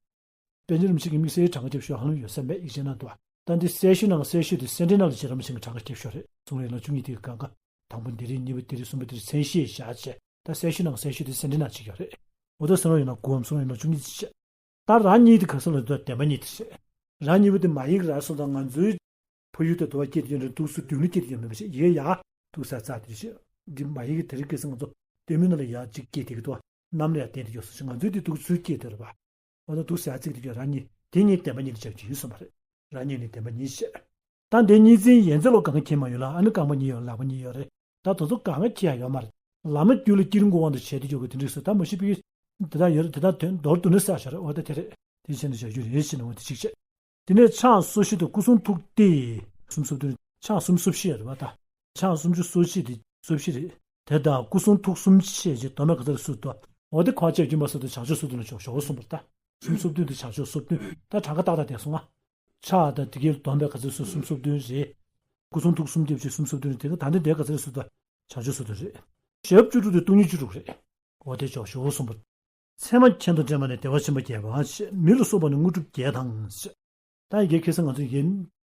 པཎ་ཆེན་རིན་པོ་ཆེ་གི་དམིགས་བསལ་གྲངས་ཀ་རྒྱབ་ཤོག་ཧ་ལམ་ཡོད་ས་མེད་ཡིག་ཆ་ནང་དུ་བ། ད་འདི་གསལ་ཤོས་ནང་གསལ་ཤོས་དེ་སེ་འབྲས་ནང་ལ་རྗེ་རིན་པོ་ཆེ་གི་གྲངས་ཀ་རྒྱབ་ཤོག་རེད། གསུང་རབ་ཡན་ལག་བཅུ་གཉིས་དེ་གི་གང་ག་དང་པོ་འདི་རེད། གཉིས་པ་འདི་རེད། གསུམ་པ་འདི་རེད། མཚན་ཤས་བཞག་བྱས་ད་གསལ་ཤོས་ནང་གསལ་ཤོས་དེ་སེ་འབྲས་ནང་གཅིག་ཡོད་རེད། འོ་ད་གསུང་རབ་ཡན་ལག་དགུའམ་གསུང་རབ་ཡན་ལག་བཅུ་གཉིས་དེ་བྱས། ད་རང་གཉིས་དེ་ག་ས་ལ་འདུག་བདེན་པ་གཉིས་དེ་བྱས། རང་གཉིས་པོ་དེ་མ་ཡིག་ར་སོང་ད་ང་ཚོའི་ཕ་ཡུལ་དུ་དུ་བ་སྐྱེས་དེ་འདྲ་འདུག་སུ་དུས་ལ་སྐྱེས་དེ་ཡོད་མེད་པ་བྱས་ཡེ་ཡ་འདུག་ས་རྩ་དེ་བྱས། འདི་མ་ཡིག་གི་དེ་རིགས་སྐད་ས་ང་ཚོ་ལྟད་མོའི་ནང་ལ་ཡ་གཅིག་སྐྱེས་དེ་གི་དུ་བ་གནམ་ལ་ཡ་བསྟན་དེ་ཡོད་སོ་ཅིག་ང་ཚོའི་དེ་འདུག་ཚུལ་སྐྱེས་དེ་རེད་པ། འོ་ན་འདུག་ས་ཡ་གཅིག་དེ་གི་རང་གཉིས་དེ་གཉིས་བདེན་པ་གཉིས་ལ་རྒྱབ་ཀྱི་ཡོད་སོང་བ་རེད། རང་གཉིས་ནི་བདེན་པ་གཉིས་བཤད། ད་འདི་གཉིས་འཛིན་ཡན་ཚད་ལོ་གང་ག་ཁྱེད་མ་ཡོད་ལ་ཨ་ནི་རྐང་པ་གཉིས་ཡོད་ལག་པ་གཉིས་ཡོད་རེད། ད་དེ་ཚོ་གང་ག་ཁྱེད་ཡ་ཡོད་མ་རེད། ལམ་རྒྱུད་ལ་དཀྱིལ་འཁོར་དབང་དུ་བྱས་ཏེ་འཇོག་གི་དེ་འདྲ་སོ་ད་མ་ཤི་པི་དེ་དག་ཡོད་རེད། དེ་དག་དོན་མདོར་བསྡུ་ན་ས་ཤ་རེད། འོ་ད་དེ་རེད། དེ་བྱས་ནས་བྱ་རྒྱུ་རེད་ཟེར་ནས་འོ་དེ་གཅིག་བྱས། དེ་ནས་ཕྱག་སོར་བཞི་དང་སྐུ་གསུང་ཐུགས་ཏེ། གསུམ་སོར་བདུན། ཕྱག་གསུམ་སོར་བཞི་ཡོད་རེད་པ་ད། ཕྱག་སུམ་ཅུ་སོ་གཅིག་དེ་སོར་བཞི་རེད། དེ་དང་སྐུ་གསུང་ཐུགས་གསུམ་བཤད་ཅེས་མདོ་སྨད་ག་ཚར་སུ་དོ། འོ་དེ་གང་བྱས་རྒྱུན་པ་སུ་དོ་བྱང་ཆུབ་སོ་བདུན་ལ་ཆོག་ཞོག་གསུངས་པར་ལྟ། གསུམ་སོར་བདུན་དེ་བྱང་ཆུབ་སོ་བདུན་ད་གྲངས་ཀ་ཏག་ཏག་བསྡད་སོང་ང་། ཕྱག་དང་དེ་གའི་མདོ་སྨད་ག་ཚར་སུ་གསུམ་སོར་བདུན་རེད། སྐུ་གསུང་ཐུགས་གསུམ་རྒྱབ་ཅེས་གསུམ་སོར་བདུན་རེད། དེ་ག་ད་འདི་འདས་ག་ཚར་སུ་དོ་བྱང་ཆུབ་སོ་བདུན་རེད། ཞབས་བཅུ་དྲུག་དེ་སྟོང་ཉིད་བཅུ་དྲུག་རེད། འོ་དེ་ཆོག་ཞོག་གསུངས་པར། ཚད་མ་མཁྱེན་དང་དྲན་པ་ནི་བདེ་བ་ཆེན་པོ་བརྒྱད་པ། མི་ལ་སོགས་པ་ནི་དངོས་གྲུབ་བརྒྱད་དང་། ད་ཡི་གེ་ཁ་སང་ང་ཚོ་ཡིན།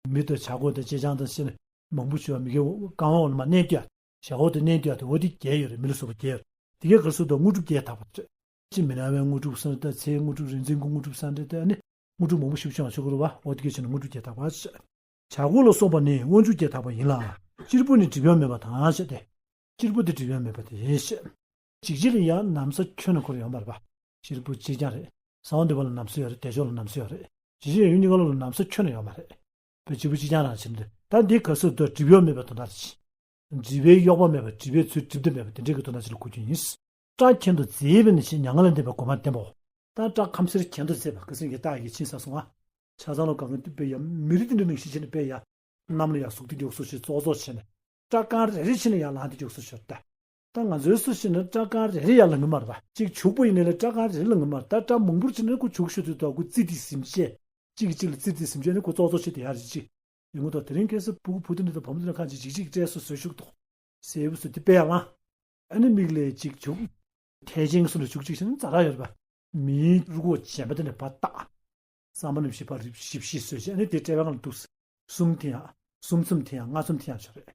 མེ་དང་བྱ་རྒོད་དང་ཅེ་སྤྱང་དང་ཟེར་ནས་མང་པོ་བྱུང་བ། མི་གའི་རྐང་འོག་ལ་མར་མནན་བསྡད་ཡ། ཞབས་འོག་ཏུ་མནན་བསྡད་ཡ་དེ་འོ་དེ་བརྒྱད་ཡོད་རེད། མི་ལ་སོགས་པ་བརྒྱད་ཡོད་རེད། དེ་གའི་ག་རེ་ཟེར་དུས་དངོས་གྲུབ་བརྒྱད་བཏགས་པ་རེད། གཅིག་མི་ན་བའི་དངོས་གྲུབ་བསམ་གྲུབ་དང་ཚེའི་དངོས་གྲུབ། རིག་འཛིན་གྱི་དངོས་གྲུབ་བསམ་གྲུབ་དང་། ཨ་ནི་དངོས་གྲུབ་མང་པོ་ཞིག་བྱུང་བ་ཆོག་གི་རེད་བ། འོ་དེ་གའི་ཕྱིར་ན་དངོས་གྲུབ་བརྒྱད་བཏགས་པ་ཟེར། བྱ་རྒོད་ལ་སོགས་པ་ནི་དབང་ཕྱུག་བརྒྱད་བཏགས་པ་ཡིན་ལ། གཅེར་བུ་ནི་སྒྲིབ་པས་མེད་པ་དང་ཞེས་ཏེ། གཅེར་བུ་དེ་སྒྲིབ་པས་མེད་པ་དེ་ཡིན་ཞེས། འཇིགས་བྱེད་ལ་ཡང་ན་བཟའ་ཁྱོན་ནས་ཁོ་རང་ཡོད་མ་རེད་པ། གཅེར་བུ་གཅིག་རྐྱང་རེད། གསང་བ་འདུས་པ་ལ་ན་བཟའ་ཡོད་རེད། བདེ་མཆོག་ལ་ན་བཟའ་ཡོད་རེད། འཇིགས་བྱེད་ཡུལ་གཉིས་ཀ་ལ་ན་བཟའ་ཁྱོན་ནས་ཡོད་མ་རེད། བའི་གཅེར་བུ་གཅིག་རྐྱང་རང་བྱེད་འདི། ད་འདི་ག་རེ་ཟེར་དུས་སྒྲིབ་པས་མེད་པའི་དོན་དག་ཅིག། སྒྲིབ་པའི་གཡོ་བ་མེད་པ། སྒྲིབ་པའི་ཚུལ་སྒྲིབ་ཏུ་མེད་པ་དེ་འདྲའི་གི་དོན་དག་ཅིག་ལ་གོ་རྒྱུ་ཡིན། སྐྲ་གྱེན་དུ་བརྫེས་པས་ནི་ཞེས་མྱ་ངན་ལས་འདས་པའི་གོ་འཕང་བསྟན་པའོ། ད་སྐྲ་ཁམ་སེར་གྱེན་དུ་བརྫེས་པ། ཁ་སང་གི་རྟགས་ཀྱི་ཕྱིན་ས་སོང་ང་། ཆ་ཚང་ལ་གང་གི་དཔེ་ཡ་མི་རིགས་དེ་འདྲ་ནང་བཞིན་བྱས་ནས་དཔེ་ཡ། གནམ་ལ་ཡ་ཟུག་སྟེ་མགྱོགས་སུ་ཞིག་ཙོག་ཙོག་བྱས་ནས། སྐྲ་རྐང་རེ་རེ་བྱས་ནས་ཡར་ལངས་ཏེ་མགྱོགས་སུ་ཤོར་ད། ད་ང་ཚོའི་སུ་ཞིག་ནི་སྐྲ་རྐང་རེ་རེ་ཡར་ལངས་གི་མ་རེད་པ། གཅིག་བྱུག་པ་ཡིན་ནའི་ལས་སྐྲ་རྐང་རེ་རེ་ལངས་གི་མ་རེད། ད་སྐྲ་མང་པོར་བྱས་ནས་ཁོ་བྱུག་ཤོར་དུས་ད་ཁོ་རྩི་དེ་ཟིན་བྱས། གཅིག་གིས་གཅིག་ལ་རྩི་དེ་ཟིན་བྱས་ནས་ཁོ་ཙོག་ཙོག་བྱས་ཏེ་ཡར་རེ་གཅིག་ཡོང་གི་འདུག། དེ་རིང་ཁ་སང་ཕྲུ་གུ་བུ་དེ་འདྲ་དང་བུ་མོ་དེ་འདྲ་ཁ་ཅིག་ཅིག་ཅིག་སྐྲ་སོ་སོས་བྱུག་འདུག། སེར་པོ་སུ་དེ་དཔེ་ཡར་ལངས། ཨ་ནི་མིག་ལ་ཅིག་བྱུག། ཐལ་ཆེན་སུ་ལ་བྱུག་ཅིག་བྱས་ན་ཛ་དྲག་ཡོད་རེད་པ། མིའི་རུས་ཁོག་རྗེན་པ་དེ་ནས་ཕར་བཏགས། རྩ་མ་ནིམ་བཞི་པ་རིབ་བཞི་བཞི་བཟོས་བྱས། ཨ་ནི་དེ་དཔྲལ་བའི་སྒང་ལ་འདུག། གསུམ་འཐེན་ཡག། གསུམ་འཐེན་ཡག། ཆུང་ང་གསུམ་འཐེན་ཡག་ཆོག་རེད།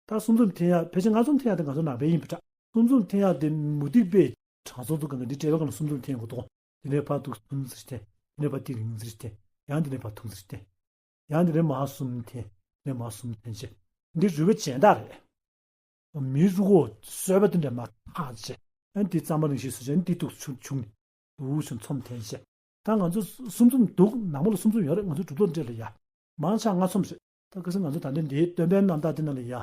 ད་གསུམ་གསུམ་འཐེན་ཡག། ཕལ་ཆེར་ལྔ་གསུམ་འཐེན་ཡག་དེ་ང་ཚོ་ནང་པའི་ཡིན་པ་འདྲ། གསུམ་གསུམ་འཐེན་ཡག་དེ་མུ་སྟེགས་པའི་དྲང་སྲོང་ཚོ་གང་ག་འདི་དཔྲལ་བའི་སྒང་ལ་གསུམ་གསུམ་འཐེན་དགོས་འདུག། དེ་ནས་ཕར་འདུག་གསུམ་ཟེར་འཐེན། དེ་ནས་ཕར་དེ་རིང་ཟེར་འཐེན། ཡང་དེ་ནས་ཕར་ཐུང་ཟེར་འཐེན། ཡང་དེ་ནས་མར་གསུམ་འཐེན། དེ་ནས་མར་གསུམ་འཐེན་བྱས། འདི་རུས་པ་གཞན་དག་རེད། མིའི་རུས་ཁོག་གསོས་པ་དེ་འདྲ་མར་འཐག་བྱས། ཨ་ནི་དེ་རྩ་མ་རིང་ཞིག་བཟོས་བྱས། ཨ་ནི་དེ་འདུག་ཆུང་ཆུང་ནས་འདུག་ཆུང་ཚོམ་འཐེན་བྱས། ད་ང་ཚོ་གསུམ་གསུམ་འདུག། ནང་པ་ལ་གསུམ་གསུམ་ཡོད་རེད། ང་ཚོ་གྲུབ་ཐོབ་འདྲ་ལ་ཡ། མང་ཆེ་ལྔ་ཚོམ་རེད། ད་ཁ་སང་ང་ཚོ་ད་ལྟ་འདིའི་སྟོན་པའི་རྣམ་ཐར་དེ་ནང་ལ་ཡ།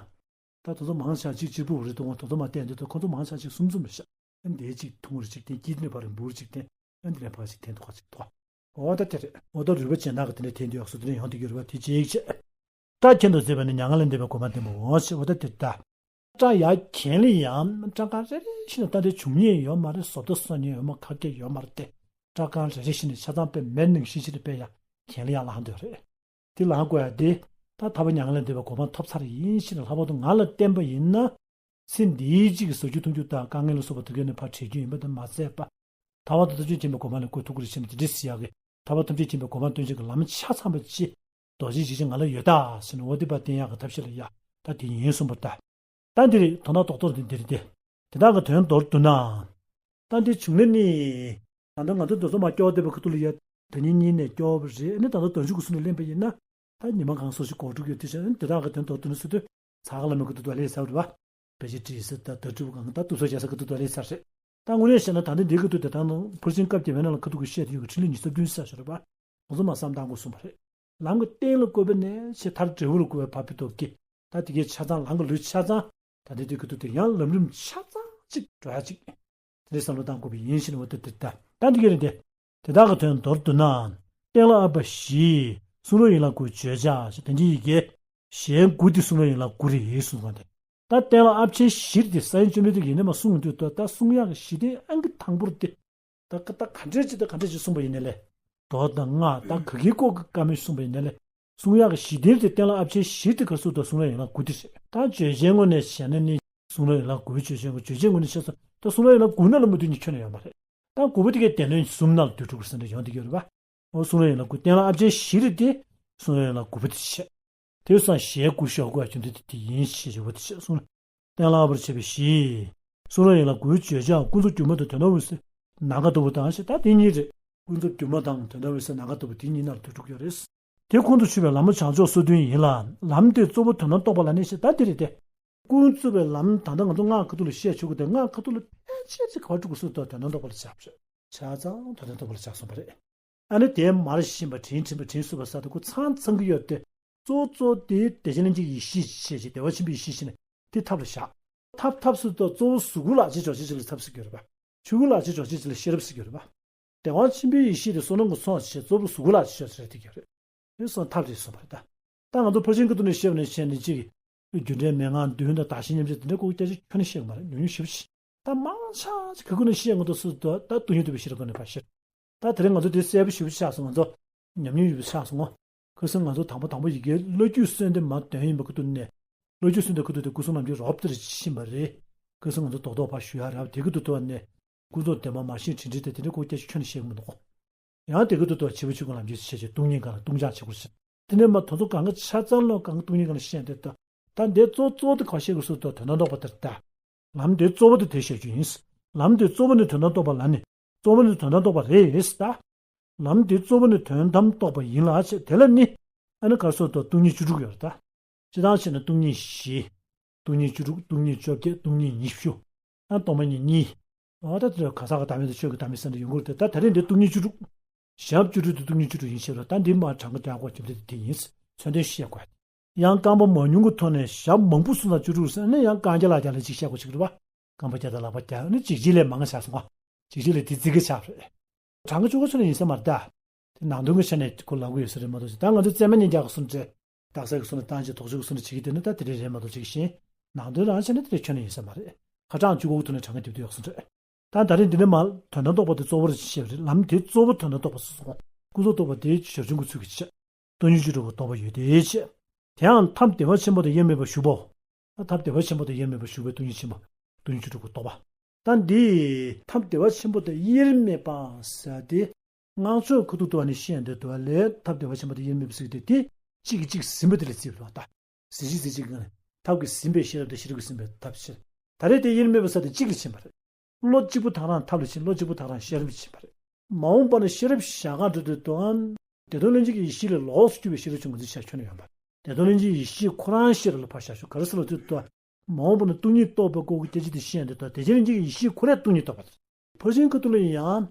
ད་དེ་ཚོ་མང་ཆེ་ཅིག་གཅེར་བུ་རེད་འདུག། ང་དེ་ཚོ་མ་བསྟན་འདུག། ད་ཁོ་ཚོ་མང་ཆེ་ཅིག་གསུམ་གསུམ་རེད་ཤག། ཨ་ནི་དེ་གཅིག་ཐུང་རེ་གཅིག་འཐེན། དེ་ནས་ཕར་རིང་པོ་རེ་གཅིག་འཐེན། ཨ་ནི་དེ་ནས་ཕར་གཅིག་འཐེན། འདུག་ག་གཅིག་འདུག། འོ་ད་དེ་རེད། འོ་ད་རུས་པ་གཞན་དག་གི་དེ་འདྲ་འཐེན་དུས་ཡག་སོ་དེ་འདྲ་ཡོང་བསྡད་ཀྱི་རེད་པ། དེ་གཅིག་བྱས། སྐྲ་གྱེན་དུ་བརྫེས་པས་ནི་མྱ་ངན་ལས་འདས་པའི་གོ་འཕང་བསྟན་པའོ་ཞེས། འོ་ད་དེ་ལྟ། སྐྲ་ཡར་གྱེན་ལ་ཡང་སྐྲ་རྐང་རེ་རེ་བཞིན་དུ་ད་དེ་བྱུག་མཁན་ཡོད་མ་རེད། བཟོ་ལྟ་བཟོ་མཁན་ཡོད་མ། ཁ་སྐད་ཡོད་མ་རེད་དེ། སྐྲ་རྐང་རེ་རེ་བཞིན་དུ་ཆ་ཚང་དཔེ་མེད་ནང་བཞིན་བྱས་ནས་དཔེ་ཡར་གྱེན་ལ་ཡར་ལངས་འདོད་རེད། དེ་ལངས་དགོས་ཡ་དེ། ད་ཐར་པ་མྱ་ངན་ལས་འདས་པའི་གོ་འཕང་ཐོབ་ཚར་ཡིན་ཞེས་ལྷག་པར་དུ་ང་ལ་བརྟེན་པ་ཡིན་ན། ཚེ་འདིའི་གཅིག་གི་ཟ་རྒྱུ་འཐུང་རྒྱུ་དང་དཀའ་ངལ་ལ་སོགས་པ་དུས་རྒྱུན་ནས་ཕར་བྲལ་རྒྱུ་ཡིན་པ་དེ་མ་ཟད་པ། ཐར་པ་དང་ཐམས་ཅད་མཁྱེན་པའི་གོ་འཕང་ལ་བཀོད་ཐུབ་ཀྱི་རེད་ཟེར་ནས་དེ་འདྲ་ཟེར་ཡག་གི། ཐར་པ་ཐམས་ཅད་མཁྱེན་པའི་གོ་འཕང་སྟོན་བྱེད་ཀྱི་ལམ་ཆ་ཚང་བ་ཅིག། རྡོ་རྗེ་འཇིགས་བྱེད་ང་ལ་ཡོད་ད་ཟེར་ནས་འོ་དེ་ཕར་བསྟན་ཡག་གི་ཐབས་ཤེས་ལ་ཡ། ད་དེ་ཡིན་གསུངས་པ་ལྟར། ད་འདིར་དོན་དག་རྡོག་རྡོག་འདི་འདིར་ཏེ། དེ་དག་གི་དོན་མདོར་བསྡུ་ན། ད་འདི་བྱུང་ན་ནི། ད་ལྟ་ང་ཚོ་འདི་ཚོ་མ་སྐྱོ་བ་བསྡད་པའི་ཁ་ཐུག་ལ་ཡ། ད་ཉིན་གཉིས་ནས་སྐྱོ་བ་རེད། ཨ་ནི་ད་ལྟ་དོན་གཅོད་ཀྱི་ཚུལ་ནས་གླེང་པ་ཡིན་ན། ད་ཉི་མ་གང་སོ་ཞིག་འགོར་འགྲོ་གི་ཡོད། དེ་བྱས་ན་འདི་དག་གི་དོན་མདོར་བསྡུ་ན་ཟེར་དུས། ཚ་ག་ལ་མི་ཁ་ཐུག་ཏུ་ལས་ཟབ་རེད་པ། བེད་སྤྱོད་བྲིས་ས་ད་ད་སྤྲུལ་སྐུ་གང་ད་དུ་སོ་རྒྱག་ས་ཁ་ཐུག་ཏུ་ལས་ཟབ་རེད། ད་དངོས་གནས་བཤད་ན་ད་ལྟ་འདི་ཁ་ཐུག་དེ་ད་ནང་ཕར་ཕྱིན་སྐབས་བརྒྱད་པའི་ནང་ལ་ཁ་ཐུག་གི་བཤད་དེ་ཡོད་གི། ཕྲིན་ལས་ཉེར་བདུན་ཟེར་ཞིག་རེད་པ། ང་ཚོ་མ་བསམ་བཏང་དགོས་གསུངས་པ་རེད། ལམ་གྱི་སྟེང་ལ་བཀོད་པ་ནས་ཆེས་མཐར་འབྲས་བུ་ལ་བཀོད་པའི་ཕ་བི་ཏོག་གི། ད་དེ་གའི་ཆ་ཚང་ལམ་གྱི་ལུས་ཆ་ཚང་། ད་ལྟའི་དུས་ཀྱི་ཐུག་དེ་ཡང་ལམ་རིམ་ཆ་ཚང་གཅིག་འགྲོ་ཡ་གཅིག། དེ་འདྲའི་བསམ་བློ་བཏང་དགོས་པ་ཡིན་ཞེས་ནས། འོ་ད་དེ་ལྟ། ད་འདི་ག་རེད་དེ། དེ་དག་གི་དོན་མདོར་བསྡུ་ན། སྟན་ལ་ཨ་པ་བཞི། གསུང་རབ་ཡན་ལག་དགུ་བརྗོད་བྱ་ཞེས། དེ་འདྲའི་ཡི་གེ་ཞལ་དགུ་དེ་གསུང་རབ་ཡན་ལག་དགུ་རེད་གསུངས་པ་དེ། ད་སྟན་ལ་ཨ་པ་ཆེན་བཞི་དེ་ས་ཡོན་བཅོམ་ལྡན་འདས་ཀྱིས་ཡེ་ནས་མར་གསུངས་དུས། ད་གསུང་ཡག་གི་གཞི་རྟེན་ཨང་ཀི་དང་པོར་དེ། ད་ཀ་ད་ག་འདྲས་ཅིག་ད་ག་འདྲས་ཅིག་གསུངས་པ་ཡིན་ནའི་ལས། མདོ་དང་སྔགས་ད་ག་གི་སྐོར་གྱི་བཀའ་མོལ་གསུངས་པ་ཡིན་ནའི་ལས། གསུང་ཡག་གི་གཞི་རྟེན་དེ་སྟན་ལ་ཨ་པ་ཆེན་བཞི་དེ་ག་རེ་ཟེར་དུས། གསུང་རབ་ཡན་ལག་དགུ་དེ་རེད། ད་བརྗོད་བྱའི་ངོས་ནས་བཤད་ན་ནི། གསུང་རབ་ཡན་ལག་དགུའི་བརྗོད་བྱའི་ངོས། བརྗོད་བྱའི་ངོས་ནས་བཤད་སོང་། ད་གསུང་རབ་ཡན་ལག་དགུ་ནང་ལ་མ་འདུས་ནི་ཁྱོན་ནས་ཡོད་མ་རེད། ད་དགུ་པོ་དེ་གའི་སྡེ་སྣོད་གསུམ་ནང་ལ་སྡོད་འགྲོ་གི་རེད་ཟེར་འདྲ་ཡོང་བསྡད་ཀྱི་ཡོད་རེད་པ། འོ་གསུང་རབ་ཡན་ལག་དགུ། སྟན་ལ་ཨ་པ་ཆེན་བཞི་རེད་དེ། གསུང་རབ་ཡན་ལག་དགུ་པོ་དེ་བྱས། དེ་སོང་ཞལ་དགུ་ཞལ་དགུ་ཨ་ཆུ་འདི་དེ་དེ་ཡིན་ཞེས་བརྗོད་པ་དེ་བྱས་གསུང་། སྟན་ལ་ཨ་པར་བྱས་པའི་བཞི། གསུང་རབ་ཡན་ལག་དགུའི་བརྗོད་བྱ་ཀུན་རྫོབ་སྒྱུ་མ་དང་དོན་དམ་འོད་གསལ་ནམ་མཁའ་ལྟ་བུ་དང་ཞེས། ད་དེ་གཉིས་རེད། ཀུན་རྫོབ་སྒྱུ་མ་དང་དོན་དམ་འོད་གསལ་ནམ་མཁའ་ལྟ་བུ་དེ་གཉིས་ནང་ལ་སྡོད་འགྲོ་གི་ཡོད་རེད། དེ་ཁོང་དུ་ཆུད་པའི་ལམ་བྱང་ཕྱོགས་སོ་བདུན་ཡིན་ལ། ལམ་དེ་གཙོ་བོ་དོན་དམ་རྟོགས་པ་ལ་ནི་ཞེས། ད་འདི་རེད་དེ། ཀུན་རྫོབ་པའི་ལམ་ད་ལྟ་ང་ཚོ་སྔགས་ཁ་ཐུག་ལ་བཤད་ཆོག་གི། དེ་སྔགས་ཁ་ཐུག་ལ་ཕལ་ཆེར་ཅིག་ག་པར་འགྲོ་དགོས་ཟེར་དུས། དོན་དམ་རྟོགས་པ་ལ་ཆགས་པ་རེད། ཆ་ཚང་དོན་དམ་རྟོགས་པ་ལ་ཆགས་སོང་བ་རེད། ཨ་ནི་དེ་མར་ཕྱིན་པ་དྲིན་དྲན་པ་དྲིན་གཟོ་བ་ཟེར་དུས་ཁོ་ཚང་ཚང་གི་ཡོད་དེ། གཙོ་གཙོ་དེ་བདེ་ཆེན་ལྷན་སྐྱེས་ཡེ་ཤེས་ཞེས་བྱས། བདེ་བ་ཆེན་པོའི་ཡེ་ཤེས་ཞེས་ནས་དེ་ཐབས་ལ་བཞག། ཐབས་ཐབས་ཟེར་དུས་གཙོ་བོ་གཟུགས་སྐུ་ལ་ཅི་ལྕོགས་ཅི་ལ་ཐབས་ཟེར་གྱི་ཡོད་རེད་པ། ཆོས་སྐུ་ལ་ཅི་ལྕོགས་ཅི་ལ་ཤེས་རབ་ཟེར་གྱི་ཡོད་རེད་པ། བདེ་བ་ཆེན་པོའི་ཡེ་ཤེས་དེ་བསོད་ནམས་ཀྱི་ཚོགས་ཞེས་གཙོ་བོ་གཟུགས་སྐུ་ལ་ཅི་ལྕོགས་ཅི་ལ་ཐེག་གི་ཡོད་རེད། དེ་སོང་ཐབས་རེད་གསུངས་པ་རེད་ད། ད་ང་ཚོ་ཕར་ཕྱིན་ཁ་ཐུག་ནས་བཤད་པ་ནས་བཤད་ནས་ཅིག། རྒྱུ་འབྲས་མན་ངག་བདུན་དང་བདག་གཞན་མཉམ་བརྗེ་དེ་འདྲའི་སྐོར་སྐད་ཆ་ཁྱོན་ནས་བཤད་གི་མ་རེད། ཉུང་ཉུང་ཞེ་པོ་ཅིག། ད་མང་ཆེ་ཅིག་ག་གུ་ནས་བཤད་ཡོང་དུས་སུ་ད་ད་སྟོང་ཉིད་རྟོགས་པའི་ཤེས་རབ་སྒོ་ནས་ཕར་བཤད། ད་དེ་རིང་ང་ཚོ་དེ་གསལ་པོ་ཞེ་པོ་ཆགས་སོང་། ང་ཚོ་ཉམས་མྱོང་ཡོད་པ་ཆགས་སོང་ངོ་། ཁ་སང་ང་ཚོ་དང་པོ་དང་པོ་ཡི་གེ་བློ་རྒྱུད་གསོལ་འདེབས་མར་འདོན་ཡིན་པ་ཁ་ཐུག་ནས། བློ་རྒྱུད་གསོལ་འདེབས་ཁ་ཐུག་དེ་སྐུ་གསུང་རྣམ་རྒྱལ་རོབ་ཏེ་རེ་ཕྱིན་པ་རེད། ཁ་སང་ང་ཚོ་རྡོག་རྡོག་ཕར་ཞུ་ཡ་རེད། དེ་ཁ་ཐུག་ཐོག་ནས་ཀུན་རྫོབ་བདེན་པ་མར་ཤེས་དྲིན་དྲན་དེ་དེ་འདྲའི་སྐོར་སྐད་ཆ་ཁྱོན་ནས་བཤད་གི་མི་འདུག། ཡང་དེ་ཁ་ཐུག་ཐོག་བྱིས་པ་ཆོས་སྐུ་ལམ་གྱི་བཤད་ཀྱི་སྟོང་ཉིད་སྒང་ལ་ལྟུང་བྱང་ཆེ་སྐོར་བཤད། དེ་ནས་མ་དེ་ཚོ་གང་ག་ཆ་ཚང་ལ་གང་ག་སྟོང་ཉིད་གང་ལ་བཤད་འདོད་དོ། ད་འདི་གཙོ་གཙོ་བོ་དེ་ག་བཤད་དགོས་སུ་དོ་དོན་དམ་རྟོགས་པ་དེར་ལྟ། ལམ་དེ་གཙོ་བོ་དེ་དེ་བཤད་རྒྱུ་ཡིན། ལམ་དེ་གཙོ་བོ་ནི་དོན་དམ་རྟོགས་པ་ལ་ནི། གཙོ་བོ་ནི་དོན་དམ་རྟོགས་པ་རེད་ད། ལམ་དེ་གཙོ་བོ་ནི་དོན་དམ་རྟོགས་པ་ཡིན་ལ་ཆེ་དེ་ལ་ནི། ཨ་ནི་ག་སོ་དོ་སྟོང་ཉིད་བཅུ་དྲུག་ཡོད་རེད་ད། སྤྱི་བཏང་བྱས་ན་སྟོང་ཉིད་བཞི། སྟོང་ཉིད་བཅུ་དྲུག་སྟོང་ཉིད་བཅོ་བརྒྱད་སྟོང་ཉིད་ཉི་ཤུ། ཨ་སྟོང་པ་ཉིད་གཉིས། འོ་ད་དེ་ག་ས་ག་བདག་མེད་དང་ཆོས་ཀྱི་བདག་མེད་ཟེར་འདྲ་ཡོང་གི་རེད་དེ་ད་ད་རེས་འདི་སྟོང་ཉིད་བཅུ་དྲུག་ཞབས་བཅུ་དྲུག་དེ་སྟོང་ཉིད་བཅུ་དྲུག་ཡིན་ཤེས་རོགས་ད་འདི་མ་གྲངས་ཀ་དྲན་གོ་རྒྱུ་འདི་དེ་ཡིན། མཚོན་དོན་བཤད་དགོས། ཡང་རྐང་པ་མང་ཉུང་གི་ཐོག་ནས་ཞབས་མང་པོ་གསུངས་ན་བཅུ་དྲུག་ཟེར་ནས་ཡང་རྐང་བརྒྱ་ལག་བརྒྱ་ལ་གཅིག་བཤད་དགོས་ཅིག་རེད་པ། རྐང་པ་བརྒྱ་དང་ལག་པ་བརྒྱ་ནི་གཅིག་གཅིག་ལས་མང་ང་བྱ་སོང་ང་། གཅིག་གཅིག་ལས་དེ་བརྩི་གི་ཆགས་རེད། གྲངས་ཀ་བཅུ་ག་ཚོད་ནས་ཡིན་ས་མ་རེད་ད། དེ་ནང་དོན་གྱི་ཆ་ནས་ཁོ་ལབ་གི་ཡོད་ས་རེད་མ་གཏོགས་ད་ང་ཚོ་རྩེད་མ་ཉིན་རྒྱག་གི་སུ་འདྲ། རྟགས་གསལ་གྱི་སུ་འདྲ་བཏང་བྱས་དོགས་གཅོད་ཀྱི་སུ་འདྲ་བྱེད་ཀྱི་དེ་ནི་ད་དེ་རེད་རེད་མ་གཏོགས་ཅིག་བཞིན། ནང་དོན་རང་ཆ་ནས་དེ་རེད་ཁྱོན་ནས་ཡིན་ས་མ་རེད། ཁ་གྲངས་བཅུ་ག་གི་ཐོག་ནས་གྲངས་ཀ་རྒྱབ་དུས་ཡོག་སུ་འདྲ། ད་ད་རེས་འདི་ནས་མར་དོན་དམ་རྟོགས་པ་དེ་གཙོ་བོར་བཤད་པ་རེད། ལམ་དེ་གཙོ་བོ་དོན་དམ་རྟོགས་པ་སོ་སོ། ཀུན་རྫོབ་རྟོགས་པ་དེའི་ཞར་བྱུང་གི་ཚུལ་གྱིས་བཤད། སྟོང་ཉིད་བཅུ་དྲུག་གི་རྟོགས་པ་ཡོད་དེ་བཤད། དེའང་ཐབས་བདེ་བ་ཆེན་པོ་དང་དབྱེར་མེད་པར་ཞུགས་པའོ། ཐབས་བདེ་བ་ཆེན་པོ་དང་དབྱེར་མེད་པར་ཞུགས་པའི་སྟོང་ཉིད་ཆེན་པོ། སྟོང་ཉིད་བཅུ་དྲུག་གི་རྟོགས་པ། ད་འདི་ཐབས་བདེ་བ་ཆེན་པོ་དང་དབྱེར་མེད་པ་ཟེར་ཏེ། སྔགས་ཕྱོགས་ཁ་ཐུག་ཏུ་བ་ནི་བཤད་འདོད་དུ་བ་ལས་ཐབས་བདེ་བ་ཆེན་པོ་དང་དབྱེར་མེད་པ་ཟེར་ཏེ་དེ་གཅིག་གིས་གཅིག་ཟིན་པ་དེ་ལ་བརྩིས་པ་ད། ཟིན་ཤེས་ཟིན་ཤེས་ཀྱི་ཐབས་ཀྱིས་ཟིན་པའི་ཤེས་རབ་དང་ཤེས་རབ་ཀྱིས་ཟིན་པའི་ཐབས་ཕྱིར། ད་རེས་དེ་དབྱེར་མེད་པ་ཟེར་ཏེ་གཅིག་ལ་ཕྱིན་པ་རེད། བློ་གཅིག་པུ་ཐག་རང་ཐབས་ལ་ཕྱིན། བློ་གཅིག་པུ་ཐག་རང་ཤེས་རབ་ལ་ཕྱིན་པ་རེད། མ་འོངས་པ་ན་ཤེས་རབ་བཞག་ག་འགྲོ་དུས་དོན། བདེ་སྟོང་ལྷན་སྐྱེས་ཀྱི་ཡེ་ཤེས་ལས་ལོགས་སུ་གྱུར་པའི་ཤེས་རབ་ཅིག་ང་ཚོས་བཤད་ཆོག་ནི་ཡོད་མ་རེད། བདེ་སྟོང་ལྷན་སྐྱེས་ཀྱི་ཡེ་ཤེས་ཁོ་རང་ཤེས་རབ་ལ་ཕར་བཞག་ཆོག་ག་རེ་ཟེར་ལབ་དུས་དོན། མ་འོངས་པ་ན་སྟོང་ཉིད་རྟོགས་པའི་སྐོར་གྱི་སྐད་ཆ་དེ་བཤད་འདོད་དོ། བདེ་ཆེན་ལྷན་སྐྱེས་ཀྱི་ཡེ་ཤེས་ཁོ་རང་སྟོང་ཉིད་རྟོགས་པ་རེད། ཕར་ཕྱིན་ཁ་ཐུག་ལ་ཡང་།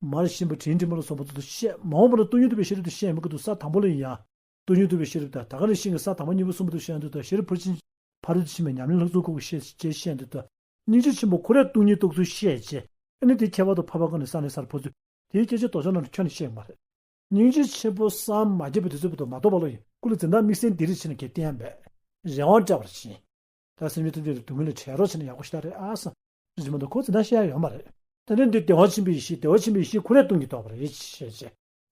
མར་ཕྱིན་པ་དྲིན་དྲན་པ་ལ་སོགས་པ་ཚོ་དུ་བཤད། མ་འོངས་པ་ན་སྟོང་ཉིད་རྟོགས་པའི་ཤེས་རབ་དེ་བཤད་མི་དགོས་འདུག་ས་དང་པོ་ལ་ཡང་། སྟོང་ཉིད་རྟོགས་པའི་ཤེས་རབ་དང་ད་ག་ནང་བཞིན་གྱི་ས་དང་པོ་གཉིས་པ་གསུམ་པ་དུ་བཤད་འདོད་དོ། ཤེས་རབ་ཕར་ཕྱིན། ཕ་རོལ་ཏུ་ཕྱིན་པའི་ཉམས་ལེན་ལ་གཙོ་བོ་བྱས་བཤད་འདོད་དོ། སྙིང་རྗེ་ཆེན་པོ་ཁོ་རའི་སྟོང་ཉིད་རྟོགས་ཚུལ་བཤད་བྱས། ཨ་ནི་དེ་ཁྱད་པར་དུ་འཕགས་པ་ཀུན་ནས་ས་ནས་སར་འཕོ་ཚུལ། དེའི་སྐད་ཆ་མདོ་ཕྱོགས་ནང་དུ་ཁྱོན་ནས་བཤད་ཡོད་མ་རེད། སྙིང་རྗེ་ཆེན་པོ་སངས་མ་རྒྱས་པའི་དུས་ཚོད་བར་དུ་མ་རྟོགས་པ་ལོ་ཡིན། ཀུན་ལ་འཛིན་སྟངས་དམིགས་བསལ་འདི་རེད་ཕྱིན་ནས་ཀྱི་བསྟན་པས་རེ་བ་བཅའ་བར་བྱིན། ད་སེམས་ཅན་ཐམས་ཅད་ལ་སྡུག་བསྔལ་ལས་བྲལ་རོགས་བྱས་ནས་ཡག་པོ་ཞིག་ད་རེད་ཨ་སང་། རེད་མ་གཏོགས་ཁོ་འཛིན་སྟངས་བཤད་ཡ་ཡོད་མ་རེད། ད་ནི་འདི་བདེ་བ་ཆེན་པོའི་ཡེ་ཤེས་བདེ་བ་ཆེན་པོའི་ཡེ་ཤེས་ཁོ་རའི་སྟོང་ཉིད་རྟོགས་པ་རེད་ཞེས་བྱས།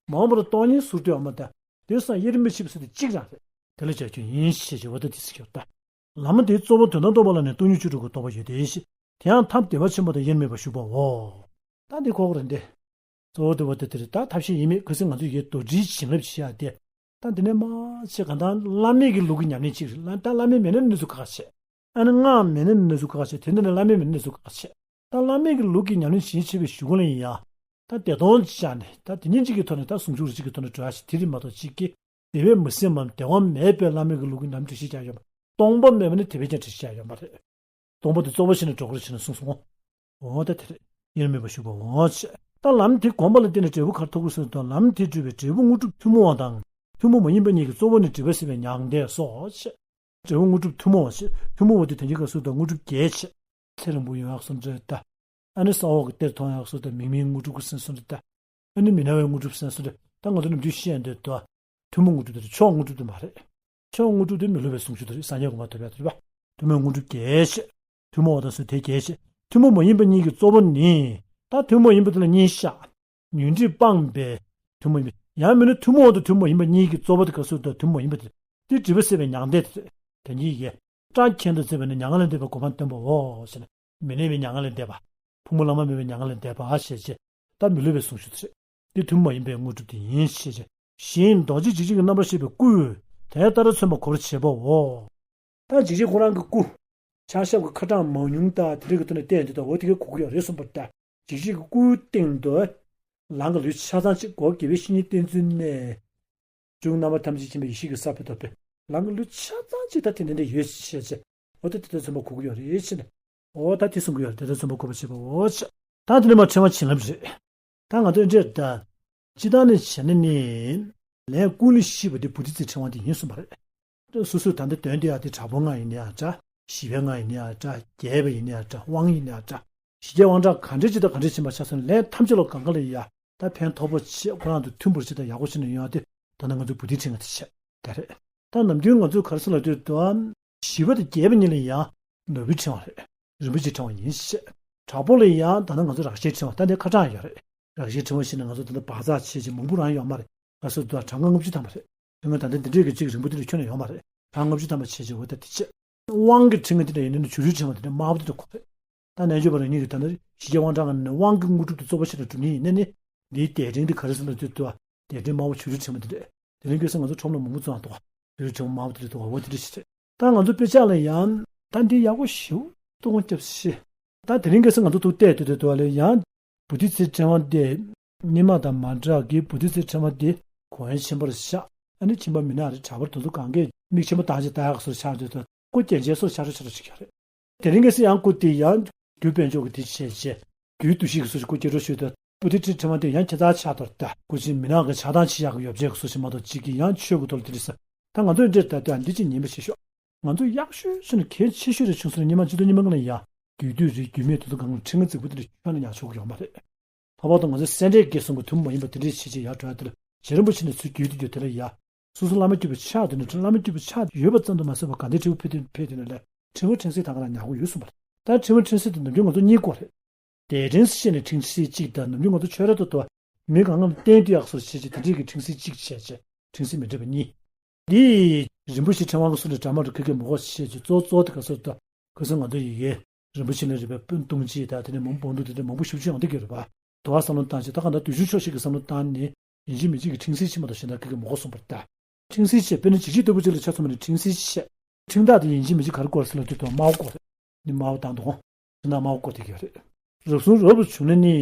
མ་འོངས་པར་སྟོང་ཉིད་ཟུར་དུ་ཡོད་མ་ད། དེ་སང་དབྱེར་མི་ཕྱེད་པ་ཟེར་དེ་གཅིག་རང་རེད། དེ་ལ་བྱ་རྒྱུ་ཡིན་ཞེས་བྱ་བ་ད་དེ་ཟེར་གྱི་ཡོད་ད། ལམ་དེའི་གཙོ་བོ་དོན་དམ་རྟོགས་པ་ལ་ནི་སྟོང་ཉིད་བཅུ་དྲུག་གི་རྟོགས་པ་ཡོད་དེ་ཞེས། དེ་ཡང་ཐབས་བདེ་བ་ཆེན་པོ་དང་དབྱེར་མེད་པར་ཞུགས་པའོ། ད་འདི་ཁོག་རེད་འདི། གཙོ་བོ་དེ་བ་དེ་དེ་རེད་ད་ཐབས་ཤེས་ཡིན་མིན་ཁ་སང་ང་ཚོས་ཡོད་རྡོ་དྲིལ་བྱིན་རླབས་བྱེད་ཡ་དེ། ད་འདི་ནས་མ་བྱེད་ག་ད་བླ་མེད་ཀྱི་ལུགས་ཀྱི་ཉམས་ལེན་གཅིག་རེད་ལ་ད་བླ་མེད་མེད་ན་གནས་ཚུལ་ཁག་ཁག་བྱེད། ཨ་ནི་སྔགས་མེད་ན་གནས་ཚུལ་ཁག་ཁག་བྱེད་དེ་འདི་ནས་བླ་མེད་མེད་ན་གནས་ཚུལ་ཁག་ཁག་བྱེད། ད་བླ་མེད་ཀྱི་ལུགས་ཀྱི་ཉམས་ལེན་བྱེད་བྱེད་པའི་གཞུག་གུ་ལ་ཡིན་ཡང་། ད་བདེ་སྟོང་བྱས་ནས་ད་དེ་ཉིད་གཅིག་གི་ཐོག་ནས་ད་ཟུང་འཇུག་རིགས་གཅིག་གི་ཐོག་ནས་འགྲོ་ཡ་ཞིག་དེ་རེད་མ་གཏོགས་གཅིག་གི་དེ་བས་མི་སེམས་མམ་བདེ་བ་མེད་པའི་བླ་མེད་ཀྱི་ལུགས་ཀྱི་ཉམས་འགྲེལ་བྱེད་ཀྱང་ཡོད་མ་རེད། སྟོང་པ་མེད་པ་ནི་དེ་བས་ཀྱང་འགྲེལ་བཤད་ཡོད་མ་རེད། སྟོང་པ་དེ་གཙོ་བོ་བྱས་ནས་འགྲོ་དགོས་རེད་ཅེས་ནས་གསུངས་སོང་ངོ་། འོ་ད་དེ་རེད། དབྱེར་མེད་པར་ཞུགས་པ་འོ་ཅེས། ད་ལམ་དེ་བསྒོམས་པ་ལ་བརྟེན་ནས་འབྲས་བུ་ག་རེ་ཐོབ་དགོས་ཟེར་དུས་ལམ་དེ་སྒྲུབ་པའི་འབྲས་བུ་དངོས་གྲུབ་ཐུན་མོང་བ་དང་ཐུན་མོང་མ་ཡིན་པ་གཉིས་ཀྱི་གཙོ་བོ་ནི་སྒྲིབ་པ་སེལ་བའི་མྱང་འདས་སོ་ཅེས། འབྲས་བུ་དངོས་གྲུབ་ཐུན་མོང་བ་ཅེས་ཐུན་མོང་བ་དེ་དོན་གྱི་སྐབས་སུ་དང་དངོས་གྲུབ་རྒྱས་ཅེས། ཚེ་རིང་པོ་ཡོང་ཡག་སོ་འདྲ་ད། ཨ་ནི་ས་འོག་གི་གཏེར་མཐོང་ཡག་སོ་དང་མིག་མིན་དངོས་གྲུབ་ཀྱི་སེམས་སོ་འདྲ་ད། ཨ་ནི་མི་སྣང་བའི་དངོས་གྲུབ་སེམས་སོ་འདྲ་ད་ང་ཚོ་ནམ་རྒྱུན་བཤད་འདོད་དོ། ཐུན་མོང་དངོས་གྲུབ་དེ་མཆོག་དངོས་གྲུབ་དེ་མ་རེད། མཆོག་དངོས་གྲུབ་དེ་མི་སླུ་བའི་གསུང་ཆོས་དེ་རེད་སངས་རྒྱས་གོ་འཕང་ཐོབ་ཡག་དེ་རེད་པ། ཐུན་མོང་དངོས་གྲུབ་རྒྱས་ཅེས། ཐུན་མོང་བ་དང་སུ་དེ་རྒྱས་ཅེས། ཐུན་མོང་མ་ཡིན་པ་གཉིས་ཀྱི་གཙོ་བོ་ནི། ད་ཐུན་མོང་ཡིན་པ་དེ་ལ་གཉིས་བཞག་ཉོན་སྒྲིབ་སྤངས་པའི་ཐུན་མོང་ཡིན་པ། ཡང་མིན་ན་ཐུན་མོང་བ་དང་ཐུན་མོང་ཡིན་པ་གཉིས་ཀྱི་གཙོ་བོ་དེ་ག་སུ་དང་ཐུན་མོང་ཡིན་པ་དེ། དེ་སྒྲིབ་པ་སེལ་བའི་མྱང་འདས་དེ་རེད། དེ་གཉིས་ཀྱི། སྐྲ་མཁན་དུ་འཛིན་པ་ནི་མྱ་ངན་ལས་འདས་པའི་གོ་འཕང་སྟོན་པའོ་ཞེ་ན། མི་གནས་པའི་མྱ་ངན་ལས་འདས་པ། ཕུང་པོ་ལྷག་མ་མེད་པའི་མྱ་ངན་ལས་འདས་པ་ཞེས་བྱས། ད་མི་སླུ་བའི་གསུང་ཆོས་དེ་རེད། འདི་ཐུན་མོང་མ་ཡིན་པའི་དངོས་གྲུབ་དེ་ཡིན་ཞེས་བྱས། གཞན་རྡོ་རྗེ་འཇིགས་བྱེད་ཀྱི་རྣམ་པར་ཤེས་པའི་སྐུ། དེ་ལྟར་མཚོན་པ་གོ་བར་བྱེད་པའོ། ད་འཇིགས་བྱེད་ཁོ་རང་གི་སྐུ། ཕྱག་ཞབས་ཀྱི་ཁ་གྲངས་མང་ཉུང་དང་དེ་འདྲ་གི་ཐོག་ནས་བསྟན་འདུག་ད་འོ་དེ་གའི་གོ་གི་ཡོད་རེད་གསུངས་པ་ལྟར། འཇིགས་བྱེད་ཀྱི་སྐུའི་སྟེང་དུ། ལམ་གྱི་ལུས་ཆ་ཚང་གཅིག་སྒོ་དགེ་བའི་བཤེས་གཉེན་བསྟེན་ཚུལ་གནས། བྱུང་རྣམ་པ་ཐམས་ཅད་མཁྱེན་པའི་ཡེ་ཤེས་ཀྱི་ས་བོན་ཐོབ་པས་ལམ་གྱི་ལུས་ཆ་ཚང་གཅིག་ད་དེ་འདྲ་འདྲ་ཡོད་ཅེས་བྱས། འོ་ད་དེ་ལྟར་མཚོན་པ་གོ་གི་ཡོད་རེད་ཅེས་ནས། འོ་ད་དེ་གསུང་གི་ཡོད་རེད་དེ་ལྟར་མཚོན་པ་གོ་བར་བྱེད་པའོ་ཅེས། ད་དེ་ནས་མར་ཕྲེང་བ་བྱིན་རླབས་རེད། ད་ང་ཚོས་འདྲེར་ད། སྤྱི་བཏང་ནས་བྱས་ན་ནི། ལན་ཀུན་ལས་བཤིག་པ་དེ་བུ་དྷི་ཙི་ཕྲེང་བ་དེ་ཡིན་གསུངས་པ་རེད། སོ་སོས་ད་ལྟ་འདོན་བསྡད་ཡག་དེ་དྲག་པོའི་སྔགས་ཡིན་ན་ཡང་འདྲ། ཞི་བའི་སྔགས་ཡིན་ན་ཡང་འདྲ། རྒྱས་པ་ཡིན་ན་ཡང་འདྲ། དབང་ཡིན་ན་ཡང་འདྲ། ཞི་རྒྱས་དབང་དྲག་ག་འདྲ་ཅིག་དང་ག་འདྲ་ཕྱིན་པ་ཆ་མཚོན་ལན་ཐམས་ཅད་ལ་གང་ག་ལ་ཡ། ད་ཕན་ཐོགས་པོ་ཆེ་ཁོ་རང་དུ་མཐུན་པར་བྱེད་དང་ཡག་པོ་བྱེད་ནས་ཡོང་ཡ་དེ་ད་ནི་ང་ཚོའི་བུ་དྷི་ཕྲེང་བ་དེ་བྱས་ད་རེད། ད་ནམ་རྒྱུན་ང་ཚོས་ག་རེ་ཟེར་ལབ་དུས་དུའམ། ཞི་བ་དང་རྒྱས་པ་གཉིས་ལ་ཡང་ནོར་བུའི་ཕྲེང་བ་རེད། རིན་པོ་ཆེའི་ཕྲེང་བ་ཡིན་ཞེས། དྲག་པོ་ལ་ཡང་ད་ནི་ང་ཚོ་རག་བྱའི་ཕྲེང་བ་ད་འདི་ཁ་གྲངས་ཡོད་རེད། རག་བྱའི་ཕྲེང་བ་ཞེས་ནས་ང་ཚོ་ད་ལྟ་བག་ཚ་བྱས་ཀྱི་མང་པོ་རང་ཡོད་མ་རེད། ང་ཚོ་ད་གྲངས་ཀ་ལྔ་བཅུ་ཐམ་པ་རེད། དེ་སྔོན་ད་ལྟ་འདི་འདྲས་ཀྱི་གཅིག་རིང་པོ་འདི་འདྲ་ཁྱོན་ནས་ཡོད་མ་རེད། གྲངས་ལྔ་བཅུ་ཐམ་པ་བྱས་ཀྱི་འོ་ད་དེ་བྱས། དབང་གི་ཕྲེང་བ་འདི་འདྲ་ཡིན་ན་བྱུ་རུའི་ཕྲེང་བ་འདི་འདྲ་དམར་པོ་འདི་འདྲ་ཁོ་རེད། ད་རྣལ་འབྱོར་པ་རང་ཉིད་ཀྱི་ད་ནི་ཞི་རྒྱས་དབང་དྲག་ནས་དབང་གི་དངོས་གྲུབ་དེ་གཙོ་བོ་ཞིག་ལ་སྒྲུབ་ནི་ཡིན་ན་ནི། འདིའི་རྒྱས་ཕྲེང་འདི་ག་རེ་ཟེར་ལབ་དུས་དུ། རྒྱས་ཕྲེང་དམར་པོ་བྱུ་རུའི་ཕྲེང་བ་འདི་རེད། དེ་རིང་ཁ་སང་ང་ཚོ་ཁྲོམ་ལ་མང་པོ་བཙོང་འདུག་ག་དེ་རིང་ཁྲོམ་དམར་པོ་དེ་རེད་འདུག་ག་འོ་དེ་འདྲ་ཞིག་རེད། ད་ང་ཚོ་དཔེ་ཆ་ལ་ཡང་ད་འདི་ཡག་པོ་ཞེ་པོ་གཏོང་རྒྱབ་ཤེས། ད་དེ་རིང་ཁ་སང་ང་ཚོ་ཐུག་བལྟས་དུས་དེ་དུ་བ་ལས་ཡང་བུ་ཏི་ཚེ་ཕྲེང་བ་དེ་སྔོན་མ་དང་མ་འདྲ་གི་བུ་ཏི་ཚེ་ཕྲེང་བ་དེ་གོ་ཡ་ཆེན་པོར་ཤག་ཨ་ནི་ཁྱིམ་པ་མི་ནག་རེད། གྲྭ་པར་དུ་དུ་གང་གས་མིག་ཆེན་པོ་བཏང་བྱས་ལྟ་ཡག་སོར་ཆགས་དུས་དུ་སྐུ་རྒྱན་ཆེན་སོར་ཆགས་རོགས་ཆགས་རོགས་བྱེད་ཀྱི་རེད། དེ་རིང་གི་སི་ཡང་སྐུ་དེ་ཡང་རྒྱུ་དཔལ་འབྱོར་གྱི་དེ་བྱས་བྱས་རྒྱུའི་འདུ་ཤེས་ཀྱི་སོ་ཞིག་སྐུ་སྐྱེ་འགྲོ་ཞུས་ཏེ་བུ་དེ་ཁྲི་ཁྲི་མ་དེ་ཡང་ཁྱེད་ཚ་ཆགས་དོར་ལྟ་སྐུ་ཆེན་མི་ནག་གི་ཆགས་སྡང་ཆེ་ཡག་གི་ཡོ་བྱད་ཀྱི་སོ་ཞིག་མ་གཏོགས་གཅིག་གིས་ཡང་ཆོས་ཀྱི་ཐོག་ལ་དེ་རེད་ས། ད་ང་ཚོས་འདིར་ལྟ་དུས་འདི་ཅིག་ཉན་པ་བྱེད་ཤོག་ང་ཚོ་ཡག་ཤོས་ཤོས་ནི་གལ་ཆེ་ཤོས་རེ་བྱུང་སོང་ན་ཉི་མ་སྤྱི་ཚོགས་ཉི་མ་ཀུན་ལ་ཡ་དུས་དུས་རེ་རྒྱུས་མེད་དུ་དུ་གང་ལ་ཁྲི་ང་རྫིག་པོ་དེ་འདྲ་ཁྱོན་ནས་ཡག་ཆོག་གི་ཡོད་མ་རེད། ལྷག་པར་དུ་ང་ཚོ་སེ་འབྲས་དགེ་གསུམ་གྱི་ཐུན་མོང་མ་ཡིན་པ་དེ་འདྲའི་ཆེ་ཆེ་ཡར་འགྲོ་ཡ་དེ་ལ་རྗེ་རིན་པོ་ཆེ་ནས་ཚུར་བརྒྱུད་དེ་བརྒྱུད་དེ་ལ་ཡ། སོ་སོ་བླ་མ་བརྒྱུད་པ་ཆགས་དུས་ནས་བླ་མ་བརྒྱུད་པ་ཆགས་ཡོད་པ་ཙམ་དུ་མ་ཟད་པར་དགའ་ལྡན་ཁྲི་པ་ཕེབས་དུས་ཕེབས་དུས་ནས་ལས་ཁྲི་པ་ཕྲེང་སྲིད་དང་ག་ལ་ཉག་གོ་ཡོད་གསུངས་པ་རེད། ད་ཁྲི་པ་ཕྲེང་སྲིད་དེ་ནམ་རྒྱུན་ང་ཚོ་གཉིས་སྐོར་རེད། དེ་ཕྲེང་སྲིད་བཤད་ནས་ཁྲིང་སྲིད་གཅིག་དང་ནམ་རྒྱུན་ང་ཚོ་ཆོས་ར་ཏོ་ཏོ་མི་གང་ངམ་བསྟན་དུ་ཡག་སོར་བྱེད་ཅིག་དེ་འདྲས་ཀྱི་ཁྲིང་སྲིད་གཅིག་བྱས་བྱས་ཁྲིང་སྲིད་མི་འདྲ་བ་གཉིས། འདི་རིན་པོ་ཆེ་ཕྲེང་བ་གི་སུ་ནས་གྲ་མ་རུ་ཁ་ཁ་མོ་གོ་བཤད་ཅིག་གཙོ་གཙོ་དེ་ག་སོར་ཏོ་ག་སོར་ང་ཚོ་ཡི་གེ་རིན་པོ་ཆེ་ལ་རིག་པའི་སྤུན་ཐུང་ཅིག་དང་དེ་ནས་མང་པོ་འདུག་དེ་འདྲས་མང་པོ་ཞུ་ཆེ་ཡོང་དེ་གི་རེད་པ། དུ་བ་བསམ་བློ་བཏང་ཅིག་ད་གང་ལྟར་དུས་ཆུང་ཕྱོགས་ཤིག་གི་བསམ་བློ་བཏང་ནས་ཡིན་གཅིག་མིན་གཅིག་གི་ཁྲིང་སྲིད་ཆེ་མ་གཏོགས་གཞན་དག་གི་གི་མོ་གོ་གསུངས་པར་ལྟ། ཁྲིང་སྲིད་ཆེ་དཔེར་ན་འཇིགས་བྱེད་རྟུལ་པོ་ཅིག་ལ་ཆ་མཚོན་པ་ནི་ཁྲིང་སྲིད་ཆེ། ཁྲིང་བདག་དེ་ཡིན་གཅིག་མིན་གཅིག་ག་རེ་བཀོལ་སྲིད་ལ་དུས་དུ་དམར་པོ་བཀོལ་རེད། ནི་དམར་པོ་བཏང་དུ་ཁོང་། དེ་ན་དམར་པོ་བཀོལ་དེ་གི་རེད། རབ་བྱུང་རབ་ཏུ་བྱུང་ན་ནི།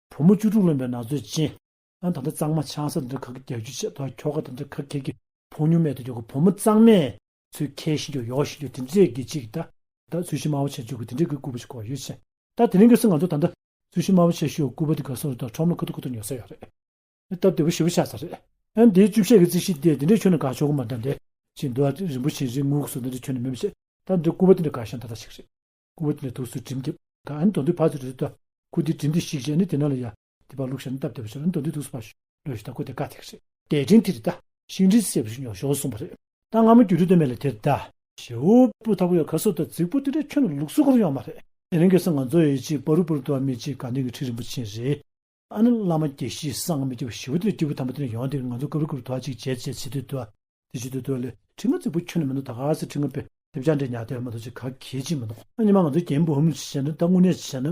བུ་མོ་བཅུ་དྲུག་ལོན་པའི་ན་ཚོད་ཅན། ཨ་ད་ལྟ་གཙང་མ་ཆང་ས་འདི་ག་གི་རྒྱག་རྒྱུ་བྱེད་དོ་ཁྱོ་ག་དེ་འདྲ་ག་གེ་གི་ཕོ་ཉུང་མེད་དུ་འཇོག་གི་བུ་མོ་གཙང་མས་ཚུལ་ཁྱེར་ཤི་འཇོག་ཡོག་ཤི་འཇོག་དེ་འདྲས་གི་ཅིག་ད་ད་ཚུལ་ཤི་དམར་པོ་བྱེད་འཇོག་གི་དེ་འདྲས་གི་སྐུ་པ་ཞིག་གོ་ཡོད་ཆེ། ད་དེ་རིང་གི་སུ་ང་ཚོ་ད་ལྟ་ཚུལ་ཤི་དམར་པོ་བྱེད་ཤོག་སྐུ་པ་དེ་ག་སོ་རུ་ད་ཁྲོམ་ལ་ཁ་ཐུག་ཁ་ཐུག་ཉོ་ས་ཡོད་རེད། སྟབས་བདེ་པོ་ཞེ་པོ་ཆགས་ས་རེད། ཨ་འདིའི་བཅུ་བཤད་ཀྱི་རྩིས་གཞི་དེ་དེ་འདྲས་ཁྱོན་ནས་དགའ་ཆོག་གི་མ་འདྲ་འདི་ཅིག་འདུག་ཨ་རིན་པོ་ཆེ་རིན་དངུལ་གི་སོ་འདི་འདྲས་ཁྱོན་ནས་མེད་པ་བྱེད། ད་འདི་སྐུ་པ་དེ་འདྲས་དགའ་ཤ་འདྲ་ད་ཞིག་རེད། སྐུ་པ་དེ་ནས་ཐུགས་སུ་གྲིམ་རྒྱབ་ག་ཨ་ནི་དོན་དུ་ཕར་ཚུར་རེད་ད། ཁུ་དེ་གྲིམ་དེ་ཞིག་བྱས་ནི་དེ་ན་ལ་ཡ། དེ་ཕར་བླུགས་བཞག་ན་སྟབས་བདེ་པོ་ཞིག་རེད། དོན་དུ་ཐུགས་སུ་ཕར་ཞུ་ལོས་ཞུ་ད་ཁུ་དེ་དགའ་ཐེག་རེད། དེ་དྲིན་དེ་རེད་ད། ཤིང་དྲིན་གསལ་པོ་ཞིག་ཉོ་ཞོག་གསུངས་པ་རེད། ད་སྔ་མོ་རྒྱུ་རུ་དོན་མེད་ལ་དེར་ད། ཞེའུ་སྤུ་ཐག་པོ་ཡོད་ག་སོ་ད་རྫིག་པོ་དེ་འདྲ་ཁྱོན་ནས་ལུགས་སྲོལ་ཁོར་ཡོང་མ་རེད། དེ་རིང་ཁ་སང་ང་ཚོ་ཡོད་ཅིག་པ་རུ་པ་རུ་དུ་བ་མི་ཅིག་ག་འདི་གི་ཁྲི་རིན་པོ་ཆེ་རེད། ཨ་ནི་བླ་མ་དགེ་བཤེས་སངས་མི་རྒྱ་བོ་ཞེ་པོ་དེ་སྐྱེས་བུ་དམ་པ་དེ་ནས་ཡོང་དེ་ང་ཚོ་སྐབས་རེ་སྐབས་རེ་དོ་ཅིག་བྱས་བྱས་བྱེད་དུས་དོ། དེ་བྱེད་དུས་དོ་ལས་ཁྲི་ང་རྫིག་པོ་ཁྱོན་ནས་མི་འདུག་ད་ག་སེ་ཁྲི་ང་པེ་དེབ་ཆག་འདྲེ་ཉག་དེ་མ་གཏོགས་ཅིག་ག་གེ་ཅིག་མི་འདུག་ཨ་ཉི་མ་ང་ཚོ་རྒན་པོ་ཧུམ་ཅིག་བྱས་ན་ད་དངོས་གནས་བྱས་ན་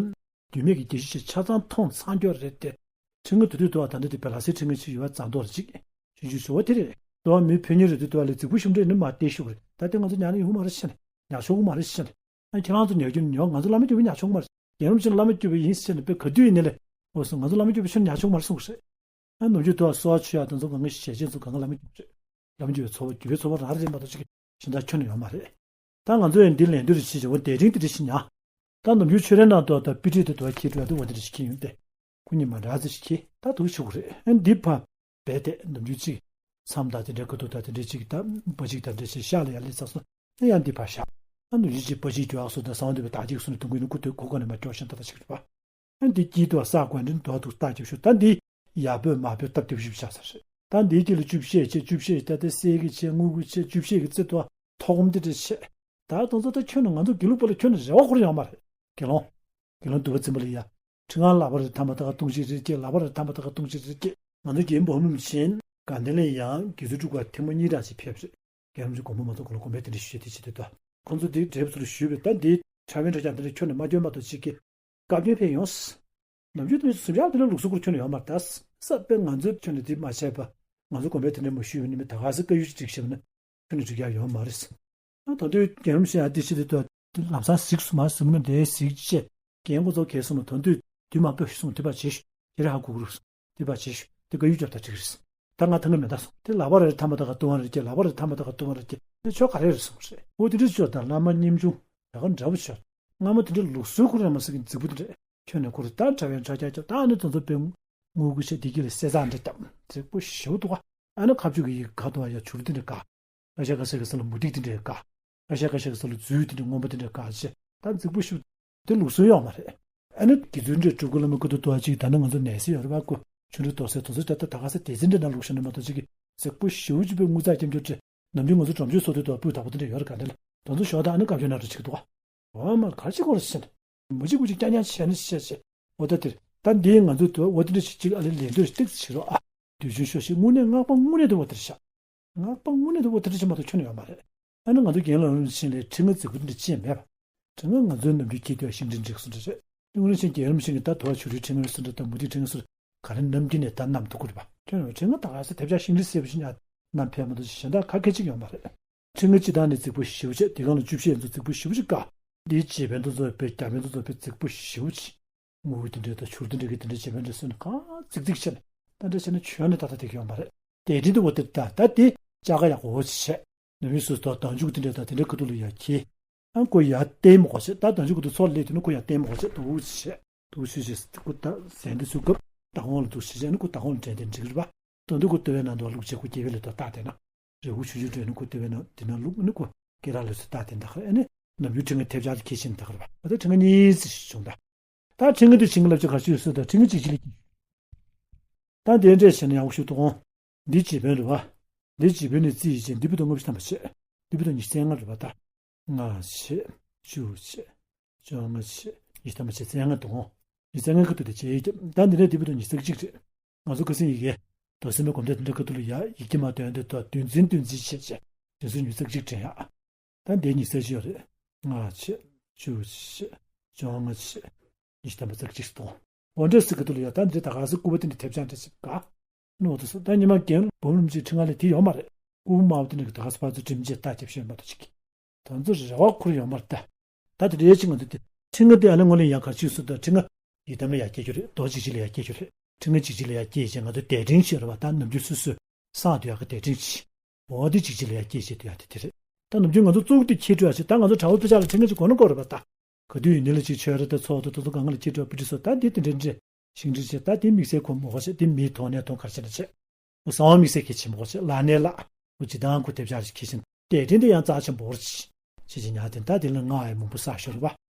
རྒྱུས་མེད་ཀྱི་རྒྱལ་གཞི་ཞིག་ཆ་ཚང་མཐོང་ཚང་སྐྱོ་རེད་དེ། ཁྲི་ང་དུ་དུས་དོ་བ་ད་འདི་དེ་བེ་ལ་སེ་ཁྲི་ང་ཅིག་ཡོད་བ་བཙང་དོ་རེ་ཅིག་ཞུ་ཞུ་ཞུ་བ་དེ་རེད། དོ་བ་མི་ཕན་ཉེ་རེད་དུས་དོ་བ་ལས་རྫིག་པོ་ཤུམ་འདྲེ་ནི་མ་བལྟས་ཤུགས་རེད། ད་དེ་ང་ཚོ་ཉག་ནི་ཡོང་མ་རེད་ཤེས་ནས་ཉག་ཆོག་གི་མ་རེད་ཤེས་ནས། ཨ་ཁྱེད་རང་ཚོ་ཉོ་རྒྱུ་ཉོ། ང་ཚོ་བླ་མ་སྐྱོབ་པའི་ཉག་ཆོག་མ་རེད། རྒན་རབས་ཆེན་བླ་མ་སྐྱོབ་པའི་ཡིན་ཟེར་ནས་དཔེ་ག་དུས་ཡིན་ནས་ལས། འོ་སོང་ང་ཚོ་བླ་མ་སྐྱོབ་པའི་ཆོས་ཉག་ཆོག་མ་རེད་གསུངས་རེད། ཨ་ནམ་རྒྱུན་དུ་བ་གསོ་བ་ཆུ་ཡག་དེ་ཚོ་གང་གི་ཞལ་ཆེན་ཚོ་གང་གི་བླ་མ་སྐྱོབ་རེད། བླ་མ་སྐྱོབ་པའི་ཚོགས་པ་རྒྱུད་པའི་ཚོགས་པ་རང་རེད་མ་གཏོགས་ཅིག་གཞན་དག་ཁྱོན་ནས་ཡོད་མ་རེད། ད་ང་ཚོ་ཡང་འདི་ལན་དུ་རེ་བྱེད་ཀྱི་འོ་དེ་རིང་དེ་རེ་བྱེད་ཉག་ད་ནམ་རྒྱུན་ཆོས་རའི་ནང་དུ་ད་དཔེ་ཁྲིད་དུ་དུ་བ་ཁྱེད་འགྲོ་ཡ་དུ་འོ་དེ་རེ་བྱེད་ཁྱེད་ཡོང་སྟེ། ཁོ་གཉིས་མ་འདྲ་ཚེ་ཞིག་གིས་ད་དུ་ཆུ་བོ་རེད། ཨ་འདི་ཕ་བས་ཏེ་ནམ་རྒྱུན་གཅིག་མཚམས་དང་དེ་འདྲའི་ཁ་ཐུག་དང་དེ་འདྲའི་གཅིག་དང་པ་གཅིག་དང་འདྲ་ཞིག་ཤག་ལ་ཡར་སླེབས་ཚར་སོང་། ཨ་ཡང་འདི་ཕ་ཤག་ཨ་ནམ་རྒྱུན་གཅིག་པ་གཅིག་འགྱོ་ཨ་སོ་དང་ས་བ་འདི་བའི་དག་ཅིག་སོང་ནས་དུང་གི་ནི་ཁུ་ཐོད་ཁུ་ཁོ་ནས་མ་སྐྱོ་ཤིང་ད་ད་ཞིག་རེད་པ། ཨ་འདི་དཀྱིལ་དུ་ས་དགོན་འདྲེན་དུ་ཐུག་རྟགས་རྒྱབ་ཤོག་ད་འདི་ཡ་བོད་མ་བོད་སྟབས་བདེ་པོ་ཞིག་ཆགས་ཚར་རེད། ད་འདིའི་དཀྱིལ་ལ་བཅུ་བཤད་བྱས་བཅུ་བཤད་ད་དེ་གསེར་གྱི་ཆས་དངུལ་གྱི་ཆས་བཅུ་བཤད་ཀྱི་རྩེ་ཐོག་ཐོག་མ་འདི་འདྲ་བྱས། ད་དང་ཚོ་ད་ཁྱོན་ནས་ང་ཚོ་དགེ་ལུགས་པ་ལ་ཁྱོན་ནས་རེ་བ་ཁོར་ཡོང་མ་རེད། དགེ་སློང་། དགེ་སློང་འདུལ་བ་འཛིན་པ་ལ་ཡ། ཁྲི་ང་ལག་པ་རེ་ཐམ་པ་ད་ག་གཏོང་ཞིག་རེ་སྐྱེ་ལག་པ་རེ་ཐམ་པ་ད་ག་གཏོང་ཞིག་རེ་སྐྱེ། ང་ཚོ་རྒན་པོ་ཧ་མིམ་ཆེན་དགའ་ལྡན་ལ་ཡང་དགེ་ཚུལ་སྒྲུབ་པར་ཐེངས་མ་གཉིས་གྲངས་ཤིག་ཕེབས་རེད། རྒན་རབས་ཀྱི་དགོངས་པ་མ་ཐོབ་གོང་ལ་དགོངས་པའི་རྟེན་འབྲེལ་ཞུ་བྱེད་དེ་བྱེད་དུས་ད། ཁོང་ཚོ་དེ་འབྲས་བུ་ཚུར་ཞུས་པས་ད་འདི་ཕྲ་བའི་འདྲ་ཆགས་འདི་འདྲ་ཁྱོན་ནས་མ་སྐྱོན་མ་གཏོགས་ཅིག་གི། བཀའ་བཀྱོན་ཕེབས་ཡོང་། ནམ་རྒྱུན་དེ་འདྲ་སུམ་ཡག་དེ་འདྲ་ལུགས་སྲོལ་ཁོར་ཁྱོན་ནས་ཡོང་མ་རེད་ད། ས་དཔེ་ང་ཚོའི་ཁྱོན་ནས་དེ་མ་བྱས་པ། ང་ཚོ་དགོངས་པའི་དེ་འདྲ་མ་ཞུས་པ་ནི་མི་ད་ག་ས་བཀའ་ཡུལ་ཅིག་བསྒྲིགས་ཤེས་པ་ན། ཁྱོན་ནས་འགྲིག་ཡག་ཡོད་མ་རེད། ཨ་ད་དུས་རྒན་རབས་ཤིག་ཡང་འདི་ཤི་དེ་ད་ལམ་སང་གཟིགས་སུ་མ་གཟིགས་མ་དེ་གཟིགས་བྱས་རྒན་འགོ་ཚོགས་གས་སོང་ན་ད་དུས་དུས་མ་སྤོས་ཤིག་སོང་དེ་པ་བྱེད་ཤོག་དེ་རེ་ཧ་གོ་གི་རུ་སོང་དེ་པ་བྱེད་ཤོག་དེ་བཀའ་ཡུལ་རྒྱབ་ད་འགྲིག་རེད། ད་ང་ཐང་གི་མེ་ད་སོང་དེ་ལག་པ་རེ་ཐམ་པ་ད་ག་ཏུ་བ་རེ་སྐྱེ་ལག་པ་རེ་ཐམ་པ་ད་ག་ཏུ་བ་རེ་སྐྱེ་དེ་ཆོ་ག་རེ་རེད་སོང་རེད། འོ་དེ་འདྲ་ཆོ་ད་བླ་མ་ཉམ་ཆུང་ད་ག་འདྲ་པོ་ཆོ་སྔ་མོ་དེ་འདྲ་ལུགས་སྲོལ་ཁོ་རེ་མ་སྲིད་གི་རྫིག་པོ་དེ་འདྲ་ཁྱོན་ནས་ཁོ་རེ་ད་དྲ་བའི་འཕྲ་རྒྱག་རྒྱབ་ད་ཨ་ནི་དོན་ཚོ་དཔེ་དངུལ་གུ་ཤ་དེ་གི་ལ་སེ་ཚག་འདྲ་བཏབ་རྫིག་པོ་ཞེ་པོ་འདུག་ག་ཨ་ནི་ཁ་བཅུག་གི་ཡི་ག་དུ་བ་ཡ་བྱུ་རུ་དེ་འདྲ་ག་ཨ་ཤ་ཀ་ཤ་གི་ས་ལ་མུ་ཏིག་དེ་འདྲའི་དཀར། ཨ་ཤ་ཀ་ཤ་གི་ས་ལ་རྫུས་དེ་འདྲའི་སྔོན་པོ་དེ་འདྲའི་དཀར་ཅེ། ད་རྫིག་པོ་ཞིག་དེ་ལུགས་སྲོལ་ཡོད་མ་རེད། ཨ་ནི་དགེ་ཚུལ་འདྲའི་སྤྲུལ་སྐུ་བླ་མ་སྐུ་ཐོག་ཏུ་ཨ་ཅིག་ད་ནི་ང་ཚོ་ནས་སྲིད་ཡོད་རེད་པ་སྐུ་ཆུ་འདྲའི་རྡོ་སའི་དོ་ཚོ་ད་ད་ད་ག་ས་སྡེ་ཚན་འདྲ་ན་ལུགས་ཤ་ནི་མ་གཏོགས་ཅིག་གི་རྫིག་པོ་ཞིག་ཅི་པའི་དངུལ་རྩ་སྐྱེམས་སྐྱོར་ཅེ། ནམ་རྒྱུན་ང་ཚོ་འགྲམ་ཆུ་སོ་དུས་དུ་སྤུས་དག་པོ་དེ་འདྲ་ཡོད་རེད་ག་འདྲ་ལ་དོ་ཚོ་ཞོག་ད་ཨ་ནི་བཀའ་བཀྱོན་ན་འགྲོ་ཅིག་འདུག་ག་འོ་མ་གར་ཅིག་གོ་ར་ཤ་ནི། མུ་ཅིག་མུ་ཅིག་རྐྱང་རྐྱང་བྱས་ནས་བཤད་བྱས། འོ་ད་དེར་ད་འདིའི་ང་ཚོ་དུ་འོ་དེ་འདྲ་ཞིག་ཅིག་ཨ་ལེ་ལེ་འདོད་ཏིག་ཙི་བྱེད་རོགས་ཨ། དུས་ཆུང་ཤོས་ཤིག་དངོས་གནས་སྔགས་པ་དངོས་གནས་དུ་འོ་དེར་བཞག་སྔགས་པ་དངོས་གནས་དུ་འོ་དེ་འདྲ་ཞིག་མ་གཏོགས་ཁྱོན་ནས་ཡོད་མ་རེད། ཨ་ནི་ང་ཚོ་རྒན་ལགས་རིན་པོ་ཆེ་ལས་ཁྲི་ང་རྫིག་པོ་འདི་འདྲ་ཅི་ཡང་མེད་པ། ཁྲི་ང་ང་ཚོའི་ནམ་རྒྱུན་ཁྱེད་དུ་ཤིང་འབྲས་འགྲིག་སུ་འདྲ་རེད། རིན་པོ་ཆེ་རྒན་རིན་པོ་ཆེ་གིས་ད་དུ་བ་བྱུ་རུའི་ཁྲི་ང་སུ་འདྲ་དང་མུ་ཏིག་ཁྲི་ང་སུ་ག་རེ་ནམ་རྒྱུན་ནས་ད་ནམ་དུ་ཁུར་པ་ཁྱོན་ནས་ཁྲི་ང་ད་ག་ས་དེབ་ཆག་ཤིང་འབྲས་སེ་བ་ཞིག་ཉག་རྣམ་ཕལ་མ་གཏོགས་གཞན་དག་ག་གེ་གཅིག་ཡོད་མ་རེད། ཕྲེང་བ་སྤྱི་བཏང་ནས་རྫིག་པོ་ཞེ་པོ་ཅིག་དེ་སྒང་ལ་བཅུ་བཞི་ཡན་ཚོ་རྫིག་པོ་ཞེ་པོ་ཅིག་དཀའ། འདིའི་རྗེས་ཕན་དུ་རྫོགས་པའི་རྒྱ་ཕན་དུ་རྫོགས་པའི་རྫིག་པོ་ཞེ་པོ་ཅིག་དངུལ་དེ་འདྲའི་དང་བྱུར་དེ་འདྲའི་གི་དེ་འདྲའི་རྗེས་ཕན་འདྲ་སོན་ནས་གང་རྫིག་རྫིག་བྱས་ནས་ད་འདྲ་བྱས་ན་བྱོན་ནས་ད་ལྟ་དེ་གི་ཡོད་མ་རེད། དེ་འདྲའི་འདུག་བ། དེ་ད་ད་དེ་ལྕགས་ཀ་ཡག་པོ་ཅིག་བྱས། ནམ་ཡིན་སོ་སོ་དང་མཇུག་དེ་འདྲ་དང་དེ་འདྲའི་ཁ་ཐུག་ལ་ཡར་འཁྱེར། ཨ་ཁོ་ཡར་བསྟན་མ་དགོས་བྱས། ད་དང་ཆུ་ཁོ་དུ་ཚོགས་ལས་དུས་ན་ཁོ་ཡར་བསྟན་མ་དགོས་བྱས། དུ་བྱས་བྱས་དུ་བྱས་བྱས་ཁོ་ད་ཟན་དེ་ཚུར་བཀབ། ད་ཧོང་ལ་འདུག་བྱས་བྱས་ནི་ཁོ་ད་ཧོང་ལ་དྲན་དེ་འགྲིག་རེད་པ། དོན་དུ་ཁོ་ལྟོ་བའི་ནང་དུ་བླུགས་བྱས་ཁོ་སྐྱེ་བའི་ལས་དོ་བཏགས་དེ་ན། རེ་ཧུ་ཆུ་ཆུ་འདྲེན་ནི་ཁོ་ལྟོ་བའི་ནང་དེ་ན་བླུགས་ནི་ཁོ་སྐེ་རགས་ལས་སུ་བཏགས་དེ་འདག་རེད། ཨ་ནི་ནམ་རྒྱུན་ཕྲེང་ངེ་ཐེབས་ཆག་ཏུ་ཁྱེར་ཕྱིན་འདག་རེད་པ། ད་ལྟ་ཕྲེང་ངེ་གཉིས་ཙི་ཞིག་བྱུང་ད། ད་ཕྲེང་ངེ་དུ་ཕྲེང་ངེ་ལབ་ཅིག་ག་ཅིག་སུ་ད་ཕྲེང་ངེ་གཅིག་གཅིག་ལ་སྐྱེ། ད་དེ་འདྲས་བྱས་ན་ཡག་པོ་ཞིག་འདུག་ཨོང་། འདི་རྗེས་ཕན་རེད་པ། འདི་རྗེས་ཕན་ནི་རྩིས་ཡིན་ཅན་འདི་བུ་དང་ལྔ་བཅུ་ཐམ་པ་བྱས། འདི་བུ་དང་ཉི་ཤུ་རྩ་ལྔ་རེད་པ་ད། ལྔ་བྱས། བཅུ་བྱས། བཅོ་ལྔ་བྱས། ཉི་ཤུ་ཐམ་པ་བྱས་རྩ་ལྔ་འདུག་ཨོང་། ཉི་ཤུ་རྩ་ལྔའི་ཁ་ཐུག་དེ་བྱས་ཡིན་ཀྱང་ད་འདི་ནས་འདི་བུ་དང་ཉི་ཤུ་རྩ་གཅིག་རེད། ང་ཚོ་ཁ་སང་ཡི་གེ་རྡོ་སེམས་པའི་གོམ་བརྡ་དེ་འདྲ་ཁ་ཐུག་ལ་ཡ་ཡི་གེ་མ་འདོན་དེ་དོ་བདུན་འཛིན་བདུན་འཛིན་བྱས་བྱས། བདུན་ཚོད་ཉི་ཤུ་རྩ་གཅིག་དྲན་ཡག་ད་འདི་ཉི་ཤུ་རྩ་གཅིག་ཡོད་རེད། ལྔ་བྱས། བཅུ་བྱས། བཅོ་ལྔ་བྱས། ཉི་ཤུ་ཐམ་པ་རྩ་གཅིག་སྟོང་། འོ་འདྲ་སི་ཁ་ཐུག་ལ་ཡ་ད་འདི་ད་ག་སི་སྐུ་པ་དེ་འདྲ་ཐེབས་ཆག་འདྲ་ཞིག་ག་ནོ་དུ་སོ་ད་ཉི་མ་རྒན་བུ་མོ་རིན་པོ་ཆེ་ཁྲི་ང་ལས་དེ་ཡོད་མ་རེད། སྐུ་པ་དམར་པོ་དེ་འདྲ་གི་ད་ག་སི་ཕར་ཚུར་འགྲིམ་བྱས་ད་ཅེབ་ཤོད་མ་ཐུབ་ཅིག་ད་ཚོ་རེ་བ་ཁུར་ཡོད་མ་རེད་ད། ད་དེ་རེད་ཅིག་ང་ཚོ་དེ་ཁྲི་ང་དེ་ཨ་ལེ་ངོ་ལེ་ཡ་གར་ཅིག་སུ་ད་ཁྲི་ང་ཡི་དམ་ལ་ཡ་སྐྱེ་རྒྱུ་རེད། རྡོ་གཅིག་གཅིག་ལ་ཡ་སྐྱེ་རྒྱུ་རེད། ཁྲི་ང་གཅིག་གཅིག་ལ་ཡ་སྐྱེ་བྱས་ང་ཚོ་དེ་ཕྲེང་ཤོད་རེད་པ། ད་ནམ་རྒྱུན་སུ་སུ་སངས་དུ་ཡག་གི་དེ་ཕྲེང་ཞིག་འོ་དེ་གཅིག་གཅིག་ལ་ཡ་སྐྱེ་བྱེད་དུ་ཡ་དེ་དེ་རེད། ད་ནམ་རྒྱུན་ང་ཚོ་གཙུག་དེ་ཁྱེར་འགྲོ་ཡ་ཆེ། ད་ང་ཚོ་དྲ་བ་དཔེ་ཆ་ལ་ཁྲི་ང་གཅིག་གོ་ན་དགོས་རེད་པ། ད་ག་དུས་ཡིན་ནི་ལ་གཅིག་ཆོས་ར་ད་ཚོགས་དུ་དུ་ཚོ་གང་ག་ལ་ཁྱེར་འགྲོ་བི་ཏི་སོ་ད་འདི་དེ་འདྲ་འདྲ་ཤིང་འདྲ་བྱེད། ད་དེ་དམིགས་བསལ་གོ་མོ་གོ་བྱེད། དེ་མིའི་ཐོག་ནས་ཐོག་གར་བྱེད་ན་བྱེད། འོ་གསང་བ་དམིགས་བསལ་གྱི་བྱེད་མོ་གོ་བྱེད། ལ་ནས་ལ་འོ་ཇི་ལྟར་ཁོ་དེབ་ཆག་ཞིག་ཁྱེར་ཕྱིན་དེ་དྲན་དེ་ཡང་རྩ་ཆེན་པོ་རེད། ཤེས་ཀྱི་ཉག་དེ་ད་དེ་ལ་ང་ཨེ་མང་པོ་བསགས་ཤོར་བ།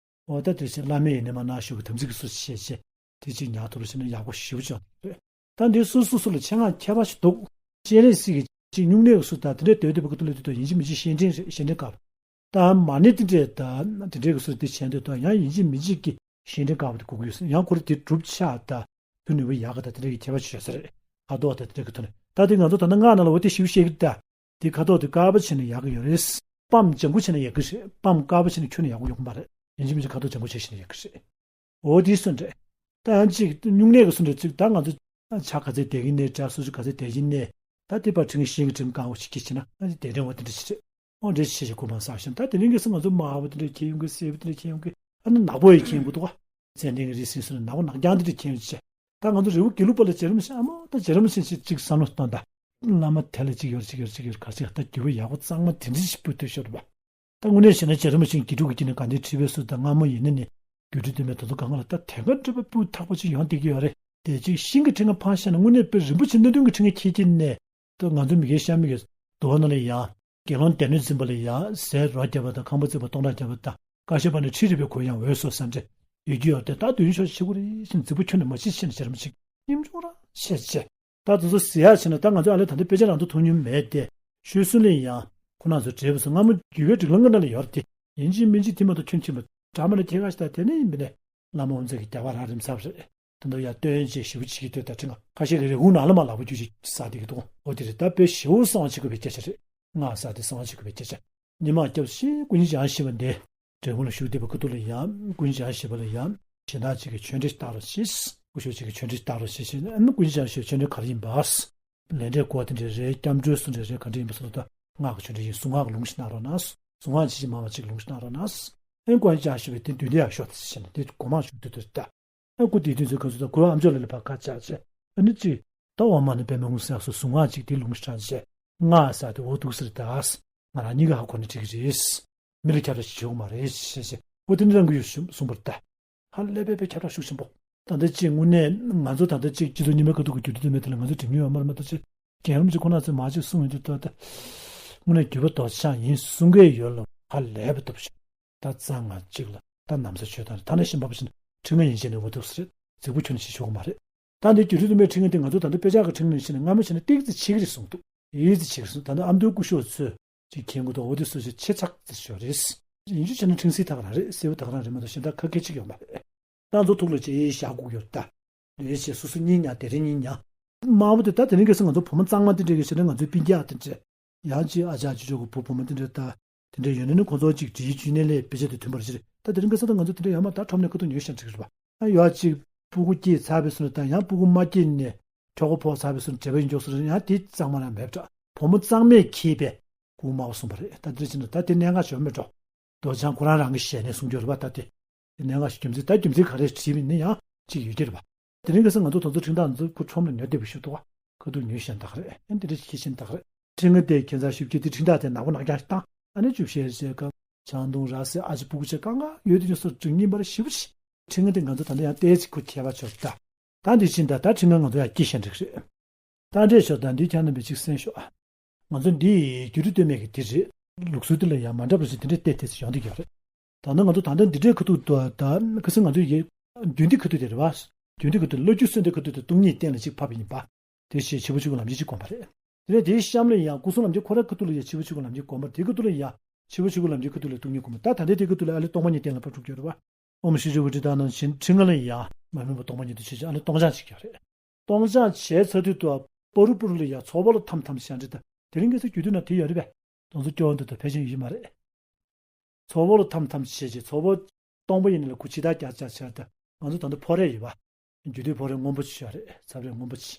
འོ་ད་དེ་ཕྱིར་བླ་མས་ཡིན་ནས་མ་གནང་ཞུ་གི་དམ་ཚིག་གི་སུ་ཞེས་བྱས། དེ་གཅིག་ཉག་ཐོར་བྱས་ན་ཡག་པོ་ཞེ་པོ་ཅིག་རེད། ད་འདི་སོ་སོ་སོ་ལ་ཆེད་མངགས་ཁྱད་པར་ཞིག་འདུག་སྤྱན་རས་གཟིགས་ཀྱི་གཅིག་སྨྱུང་གནས་ཀྱི་སུ་ད་དེ་འདྲའི་སྡོད་སྡོད་པ་ཀུ་ཏུ་ལ་དེ་དོ་ཡིན་གཅིག་མིན་གཅིག་ཤེས་འདྲེན་རེད། ཤེས་འདྲེན་དཀའ་བ། ད་མ་ཎི་དེ་འདྲའི་ད་དེ་འདྲའི་ཀྱི་སུ་དེ་བྱས་འདོད་དོ་ཡང་ཡིན་གཅིག་མིན་གཅིག་གི་ཤེས་འདྲེན་དཀའ་བ་དེ་དགོས་ཀྱི་ཡོད་སྲིད། ཡང་ཁོ་རེ་དེ་སྒྲུབ་ཆགས་ད་དུ་ནུས་པ་ཡག་གི་ད་དེ་འདྲའི་གི་ཁྱད་པར་ཞིག་ཡོད་ས་རེད། ཁ་དོག་ད་དེ་འདྲའི་གི་ཐོག་ནས་ད་དེ་ང་ཚོ་ད་ནང་སྔགས་ནང་ལ་འོ་དེ་ཞིབ་བཤད་ཀྱི་ད། དེ་ཁ་དོག་དེ་དཀར་པོ་བྱས་ན་ཡག་གི་ཡོད་རེད། སྤམ་ལྗང་ཁུ་བྱས་ན་ཡག་གི་རེད། སྤམ་དཀར་པོ་བྱས་ན་ཁྱོན་ནས་ཡག་པོ་ཡོང་གི་མ་རེད། ཡིན་གཅིག་མིན་གཅིག་ཁ་དོག་ལྗང་ཁུ་བྱས་ཤེས་ན་ཡག་གི་རེད། འོ་དེའི་སུ་འདྲ། ད་ཡང་གཅིག་སྨྱུང་གནས་ཀྱི་སུ་འདྲ་ཚིག་ད་ང་ཚོ་ཆ་ག་ཚད་དེ་གི་གནས་འདྲ་སོ་སོ་ག་ཚད་དེ་གི་གནས། ད་དེ་པར་ཁྲིམས་ཤིང་གི་ཁྲིམས་གང་འོ་ཞིག་གི་བྱས་ན་ཨ་ནི་དེ་འདྲ་འོ་དེ་འདྲ་ཞིག་རེད། འོ་འདྲ་ཞིག་བྱས་ཤིག་གོ་མ་ས་ཞིང་ད་དེ་རིང་གི་སུ་ང་ཚོ་དམར་པོ་དེ་འདྲ་ཁྱེར་ཡོང་གི་སེར་པོ་དེ་འདྲ་ཁྱེར་ཡོང་གི་ཨ་ནི་ནག་པོ་ཡི་ཁྱེར་ཡོང་གི་འདུག་ག་ཚན་ལྡན་གྱི་རིགས་ཟིན་སུ་ནག་པོ་ནག་རྐྱང་དེ་འདྲ་ཁྱེར་ཡོང་ཅི། ད་ང་ཚོ་རི་བོ་དགེ་ལུགས་པ་ལ་རྗེ་རིན་པོ་ཆེ་ཨ་མ་ད་རྗེ་རིན་པོ་ཆེ་ཞིག་ཅིག་བསམ་བློ་གཏོང་ད། བླ་མ་དེ་ལ་ཅིག་ཡོད་ཅིག་ཡོད་ཅིག་ཡོད་ག་ཅིག་ད་རྒྱུད་པ་ཡག་པོ་གཙང་མ་དེ་འདྲ་ཞིག་སྤུས་མཐོ་ཤོར་བ། ད་དངོས་གནས་བྱས་ན་རྗེ་རིན་པོ་ཆེ་དགེ་ཕྲུག་གི་དཀྱིལ་ནས་དགའ་ལྡན་ཁྲི་པའི་སུ་དང་སྔ་མོ་ཡིན་ན་ནི་རྒྱུད་སྤྲུལ་སྟོན་པའི་དོ་ཚོ་གང་ག་ལ་ད་དེ་ག་འདྲ་པོ་སྤུས་དག་པོ་ཅིག་ཡོང་བསྡད་ཀྱི་ཡོད་རེད། དེ་ཅིག་ཤིང་གི་ཕྲེང་ང་འཕངས་བཞག་ན་དངོས་གནས་དཔེ་རིན་པོ་ཆེ་སྣ་བདུན་གྱི་ཕྲེང་ང་ཁྱེར་ཁྱེར་ནས་ད་ང་ཚོ་མི་དགེ་ཤ་མི་དགེ་དོ་ནང་ལ་ཡང་། དགེ་སློང་སྡེ་སྣོད་འཛིན་པ་ལ་ཡང་ཟས་རོ་བརྒྱབ་པ་དང་ཁང་པ་བརྩིགས་པ་སྟོང་ཕྲག་བརྒྱབ་པ་དང་བཀའ་ཤག་པ་ནས་ཁྲི་རི་པའི་གོ་ཡང་འོས་སོ་ཟེར་འདྲ་ཡོད་ཀྱི་ཡོད་དེ་ད་དུས་ཡུན་ཤོག་ཆེ་གོ་རེ་ཞིང་རྫིག་པོ་ཁྱོན་ནས་མ་ཤེས་ཤེས་ནས་བྱེད་རམ་ཞིག་སྙེམས་ཆུང་ར་ཤེས་བྱས། ད་དུ་ཚོ་ཟེར་ཡག་བྱས་ན་ད་ང་ཚོ་ཨ་ལས་ད་ལྟ་དཔེ་ཆ་རང་དུ་མཐོང་མྱོང་མེད་དེ་ཤོད་སུན་ལས་ཡང་ཁོ་ན་ཚོ་བྲེལ་བ་སོང་སྔ་མོ་རྒྱུད་པའི་སྒྲིག་ལམ་གྱི་ནང་ལ་ཡོད་རེད་དེ་ཡིན་གཅིག་མིན་གཅིག་དེ་མ་གཏོགས་ཁྱོད་ཁྱིམ་ལ་གྲ་མ་ལ་ཁྱེད་ཁ་ཤས་ད་དེ་ནས་ཡིན་པ་ནས་བླ་མ་དབུ་མཛད་ཀྱི་རྒྱ་བ་ར་རིམ་ཚབ་རེད། དེ་འདྲ་ཡང་སྟོན་ཅེས་ཞིབ་ཅིག་གི་ལྟོས་དང་ཁྲི་ང་ཁ་ཤས་ཀྱི་རེ་སྒུག་ནང་ལ་མ་ལག་པ་རྒྱུ་ཅིག་ས་དེ་གི་དོ་འོ་དེ་རེད། ད་དཔེ་ཞེ་པོ་གསང་བ་བྱེད་དགོས་པའི་སྐད་ཆ་རེད། སྔགས་ས་དེ་གསང་བ་བྱེད་དགོས་པའི་སྐད་ཆ། ཉི་མ་སྐྱབས་ཤིང་སྐུ་ཉིད་ཀྱང་ཞེས་པ་འདི་འབྲས་སྤུངས་ལ་བཞུགས་བསྡད་པ་ཁུ་ཐུག་ལ་ཡང་སྐུ་ཉིད་ཀྱང་ཞེས་པ་ལ་ཡང་གཞན་དག་ཅིག་གི་ཆོས་འབྲེལ་བཏགས་རོགས་ཞེས་སྐུ་ཞབས་ཅིག་གི་ཆོས་འབྲེལ་བཏགས་རོགས་ཞེས་བྱས་ནས་ཨ་ནི་སྐུ་ཉིད་ཀྱང་ཞེས་ཆོས་འབྲེལ་ག་རེ་ཡིན་པ། ལས་འབྲས་སྐོར་དེ་འདྲ་རེད། སྐྱབས་འགྲོའི་གསུང་འདྲ་རེད། ག་འདྲ་ཡིན་པ་སོགས་ད་སྔགས་ཀྱི་ཆོས་འབྲེལ་ཡིན་གསུང་སྔགས་ཀྱི་ལུང་ཞིག་གནང་རོགས་གནང་། གསུང་སྔགས་ཅིག་ཅིག་མང་བ་ཅིག་ལུང་ཞིག་གནང་རོགས་གནང་། ཨེ་སྐུ་ཉིད་ཀྱང་ཞེས་པའི་དེ་འདུས་ལས་ཡང་ཤོག་ཟེར་ནས་དེ་གོ་མང་ཞུགས་དུས་དུས་ད། ཨ་ཁུ་དེ་དུས་ཚོད་ཁ་སུ་ད་ཁོའི་ཨམ་ཅོག་ལ་ལ་ཕར་ཁ་ཆག་བྱས། ཨ་ནི་ཅི། ད་འོ་མ་ནི་པདྨ་འོད་ཟེར་སོགས་གསུང་སྔགས་ཅིག་དེ་ལུང་ཤ་བྱས། སྔགས་ཟེར་དེ་འོ་འདུག་ཟེར་ད། ང་རང་གཉིས་ཀ་ཧ་གོ་ནས་འགྲིག་གི་རེད། མི་ལ་ཁྱབ་བསྒྲགས་ཞིག་བྱེད་དགོས་མ་རེད་ཞེས་བྱས། འོ་དེ་འདྲ་རང་གི་ཡོད་གསུངས་པར་ད། ཧ་ལས་པའི་པའི་ཁྱབ་བསྒྲགས་ཤུགས་ཆེན་པོ། ད་ལྟ་ཅི་དངོས་གནས་ང་ཚོ་ད་ལྟ་ཅིག་སྤྱི་ཚོགས་རྙིང་མའི་ཁ་ཐུག་གི་རྒྱུད་སྡེ་དུ་མེད་དེ་ལ་ང་ཚོ་འགྲིག་མྱོང་ཡོད་མ་རེད་མ་གཏོགས་ཅི། རྒན་རབས་ཅིག་ཁོ་ན་ཚོས་མ་ཅིག་གསུང་ཡོད་དུས་ད་ལྟ། དངོས་གནས་རྒྱུད་པ་རྡོ་རྗེ་འཆང་ཡིན་གསུང་གི་ཡོད་ལ་ཧ་ལས་པའི་སྟོབས་ཤིག་ད་རྩ་ང་གཅིག་ལ་ད་ནམ་ས་ཆོས་དང་ཐ་ན་ཤིང་པ་པ་ཕྱིན་ཁྲི་ང་ཡིན་ཞེས་ནས་འོ་འདུག་ཟེར་རྫིག་པོ་ཁྱོན་ནས་ཤེས་ཆོག་གི་མ་རེད། ད་འདི་རྒྱུད་སྡེ་དུ་མའི་ཁྲི་ང་དེ་ང་ཚོ་ད་ལྟ་དཔེ་ཆ་གི་ཁྲི་ང་ནས་ཤེས་ནས་སྔ་མོ་བྱས་ན་ཏིག་ཙི་ཆེ་གི་རེད་གསུངས་འདུག་ཡིད་ཙི་ཆེ་གི་རེད་གསུངས། ད་ལྟ་ཨ་མདོའི་སྐུ་ཞབས་ཚོས་ཅིག་མཁྱེན་གི་འདུག་འོ་དེ་སུ་ཞིག་ཆེ་ཚག་ཙི་ཞོ་རེད། ཡིན་རྒྱུ་བྱས་ན་ཁྲིང་སི་ཐག་རང་རེད། སེའུ་ཐག་རང་རེད་མ་གཏོགས་གཞན་དག་ཁ་སྐད་ཅིག་ཡོད་མ་རེད། ད་ང་ཚོ་ཐུགས་ལ་ཅིག་བཞག་དགོས་ཡོད་ད། ལས་བྱེད་སོ་སོ་གཉིས་ཉག་དེ་རིང་གཉིས་ཉག་དམར་པོ་དེ་ད་དེ་རིང་ཁ་སང་ང་ཚོ་བུ་མོ་གཙང་མ་དེ་འདྲས་ཀྱི་ཞེ་ན་ང་ཚོའི་སྤུན་ཀྱག་དེ་འདྲས། ཡང་ཅིག་ཨ་ཅག་ཅིག་ཅོག་གི་བུ་བུ་མོ་དེ་འདྲས་ད། དེ་འདྲས་ཡོད་ན་ནི་ཁོང་ཚོ་ཅིག་འབྲི་བཅུག་ནས་ལས་དཔེ་ཆ་དེ་ཐོན་པར་ཅི་རེད། ད་དེ་རིང་ཁ་སང་ད་ང་ཚོ་དེ་འདྲས་ཡོད་མ་ད་ཁྲོམ་ནས་ཁ་ཐུག་ཉོས་ཤག་ཅིག་རེད་པ། ཨ་ཡོད་ཅིག་སྤུ་གུ་སྐྱེས་ཚར་བའི་སོ་ན་ད་ཡང་སྤུ་གུ་མ་སྐྱེས་ནས་གྲོད་ཁོག་ཕོག་ཚར་བའི་སོ་ན་འབྲས་བུ་ཡིན་འཇོག་སོ་ན་ཡང་དེ་གཙང་མ་རང་མེད་འདྲ། བུ་མོ་གཙང་མས་འཁྱེར་པའི་གུར་དམར་པོ་གསུངས་པ་རེད། ད་འདི་ཕྱིན་ན་ད་དེ་གནད་འགག་ཆེ་བ་མེད་འགྲོ། རྡོ་རྗེ་འཆང་ཁོ་རང་རང་གི་ཞལ་ནས་གསུངས་རྒྱུ་རེད་པ། ད་དེ་དེ་གནད་འགག་ཞིག་རྒྱུ་མཚན། ད་རྒྱུ་མཚན་ག་རེ་བྲིས་མིན་ནི་ཡང་གཅིག་ཡོད་ཀྱི་རེད་པ། དེ་རིང་ཁ་སང་ང་ཚོ་དོ་ཚོ་ཁྲིམས་ཐག་ཚོ་ཁོ་ཁྲོམ་ལ་ཉོ་བསྡད་པ་ཞིག་འདུག་ག་ཁ་ཐུག་ཉོས་ཤེས་ད་ག་རེད། ཨ་འདི་འདྲ་ཞིག་ཁྱི་ཤིན་ད་ག་རེད། ཁྲི་ང་དེ་ཁྱད་མཚར་ཞིབ་ཀྱི་དེ་ཁྲིམས་ཐག་དེ་ནག་པོ་ནག་རྐྱང་ཞིག་བཏང་། ཨ་ནི་བཅུ་བཤད་བཤད་སྐབས་ཆང་འཐུང་ར་བཟི་ཨ་ཅེ་སྤུ་གུ་ཆེ་གང་ག་ཡོད་དེ་ཉོ་སོར་བཅུ་གཉིས་པར་ཞིབ་ཞིག་ཁྲི་ང་དེ་ང་ཚོ་ད་ལྟ་ཡང་ལྟས་ཅིག་ཁོ་ཁྱད་པར་ཆོད་ད། ད་འདི་ཕྱིན་ད་ད་ཁྲི་ང་ང་ཚོ་ཡང་སྐྱེ་ཤེས་འགྲིག་རེད། ད་འདྲས་ཤོག་ད་འདི་ཁྱེད་རྣམ་པས་ཅིག་གསན་ཤོག་ང་ཚོ་འདི་རྒྱུད་སྟོད་སྨད་ཀྱི་དེ་རེད། ལུགས་སྲོལ་དེ་ལ་ཡང་མ་འདྲ་བ་ཞིག་དེ་འདྲས་བལྟས་བལྟས་སུ་ཡོང་འདུག་ཀྱང་རེད། ད་ནི་ང་ཚོ་ད་ལྟ་འདི་འདྲའི་ཁ་ཐུག་ཏུ་ད་ཁ་སང་ང་ཚོ་ཡི་རྒྱུན་འདི་ཁ་ཐུག་དེ་རེད་བ། རྒྱུན་འདི་ཁ་ཐུག་བློ་རྒྱུགས་སྲོལ་འདི་ཁ་ཐུག་ཏུ་སྟོང་ཉིད་བསྟན་ལ་གཅིག་ཕབ་པ་ཡིན་པ། དེ་ཞེས་ཕྱི་པོ་ཆུ་གི་ལམ་རྒྱུད་ཅིག་བསྒོམ་པ་རེད། དེ་ནས་དེའི་གཤམ་ལ་ཡང་སྐུ་གསུང་ལམ་རྒྱུད་ཁོ་རའི་ཁ་ཐུག་ལ་ཡང་ཕྱི་པོ་ཆུ་གི་ལམ་རྒྱུད་བསྒོམ་པ་དེའི་ཁ་ཐུག་ལ་ཡང་ཕྱི་པོ་ཆུ་གི་ལམ་རྒྱུད་ཁ་ཐུག་ལ་སྟོང་ཉིད་བསྒོམ་པ། ད་ད་ལྟའི་དེའི་ཁ་ཐུག་ལ་ཨ་ལེ་སྟོང་པ་ཉིད་བསྟན་ལ་ཕབ་ཐུབ་ཀྱི་རེད་བ། ཨོཾ་ཤྲཱི་ཤྲཱི་པུ་ཊི་དྷ་ན་བཞིན་ཁྲི་ང་ལ་ཡང་མ་སྨིན་པ་སྟོང་པ་ཉིད་དུ་བྱེད་ཅིང་ཨ་ནི་སྟོང་སྦྱང་བྱེད་ཀྱི་ཡོད་རེད། སྟོང་སྦྱང་བྱས་ཚར་དུས་དུ་པ་རུ་པུ་རུ་ལ་ཡང་ཚོགས་ཕོག་ལ་ཐམ་ཐམ་བྱས་འདྲི་ད། དེ་རིང་ཁ་སང་རྒྱུད་སྟོད་ན་དེ་ཡོད་རེད་པས། དེ་ཚོ་སྐྱོ་བོ་འདུག་ད་ཕལ་ཆེར་ཡོད་མ་རེད། ཚོགས་ཕོག་ལ་ཐམ་ཐམ་བྱས་ཀྱི་ཚོགས་ཕོག་སྟོང་པ་ཡིན་ན་ལ་ཁུ་ཕྱི་ཐག་རྒྱག་ཆག་ཆག་ད་ང་ཚོ་ད་ལྟ་ཕོ་རེ་ཡོད་པ། རྒྱུད་སྟོད་ཕོ་རེ་སྔོན་པོ་ཆེ་ཡོད་རེད། ཚབ་རེ་སྔོན་པོ་ཆེ།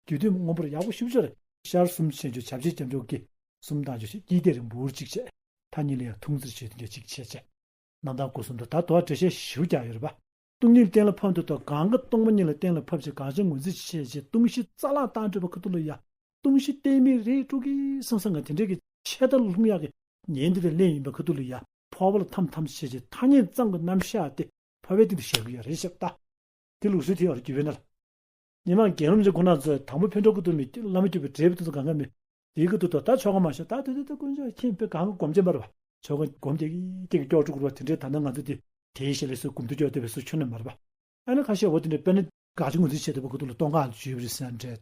རྒྱུད་སྟོད་སྔོན་པོར་ཡག་པོ་ཞིབ་ཆོག་རེད། ཤར་གསུམ་ཆེན་ཆུ་བྱབ་ཆེ་སྐྱབས་འགྲོ་གི་གསུམ་དང་ཆུ་ཤི་དཀྱིལ་དེ་རིང་འབུར་གཅིག་བྱས། ཐ་སྙད་ལ་ཡང་ཐུང་ཙིར་བྱས་དེ་འདྲ་གཅིག་བྱས་བྱས། རྣམ་དག་སྐུ་གསུམ་དུ་ད་དོ་བ་འགྲེལ་བཤད་ཞིབ་རྒྱག་ཡོད་རེད་པ། སྟོང་ཉིད་བསྟན་ལ་ཕབ་འདུག་ཏོ་གང་གི་སྟོང་པ་ཉིད་ལ་བསྟན་ལ་ཕབ་ཅིག་གང་ཅི་ངོས་འཛིན་བྱས་ཅིག་སྟོང་གཞི་རྩ་ལག་བཏང་སྤྲོད་པ་ཁ་ཐུག་ལ་ཡ། སྟོང་གཞི་གཏན་མེད་རེད་སྤྲོ་གི་བསམ་བསམ་ང་དེ་འདྲས་ཀྱི་ཆད་ལྟ་ལྷུང་ཡག་གི་ཉེན་འདི་ལ་ལེན་ཡིན་པ་ཁ་ཐུག་ལ་ཡ། ཕོར་པ་ལ་ཐམ་ཐམ་བྱས་ཅིག་ཐ་སྙད་ཙམ་གྱི་རྣམ་གཞག་དེ་ཕོར་པའི་སྟེང་དུ་བཞག་གི་ཡོད་རེད་ཤག་ད། དེ་ལུགས་སྲོལ་དེ་ཡོད་རེད་རྒྱུད་པའི་ནང་ལ། ཉི་མ་རྒན་རབས་ཅིག་ཁོ་ན་ཚོས་དང་པོ་ཕན་གྲོགས་ཀྱི་དུ་མི་བླ་མ་རྒྱུད་པའི་འབྲས་བུ་དེ་ཚོ་གང་ག་མི། དེའི་གི་དུ་དོ་ད་ཆོ་ག་མ་ཤོ་ད་དེ་དེ་དེ་དཀོན་མཆོག་མཁྱེན་པའི་གང་གི་སྒོམ་བྱེད་མ་རེད་བ། ཆོ་ག་སྒོམ་རྒྱག་གི་སྐྱོག་དཀྲུག་རུ་བ་དེ་འདྲའི་ད་ནང་ང་ཚོ་དེ་དེའི་ཞལ་ལས་སུ་སྒོམ་དུ་སྐྱོག་བསྡད་པའི་སུ་ཁྱོན་ནས་མ་རེད་བ། ཨ་ནི་ཁ་ཤས་འོ་དེ་འདྲའི་དཔེར་ན་དགག་ཆ་ངོས་འཛིན་བྱེད་ཐུབ་པ་ཁུ་ཐུག་ལ་སྟོང་ག་ལ་བརྗོད་པ་རེད་ཟེར་འདྲ།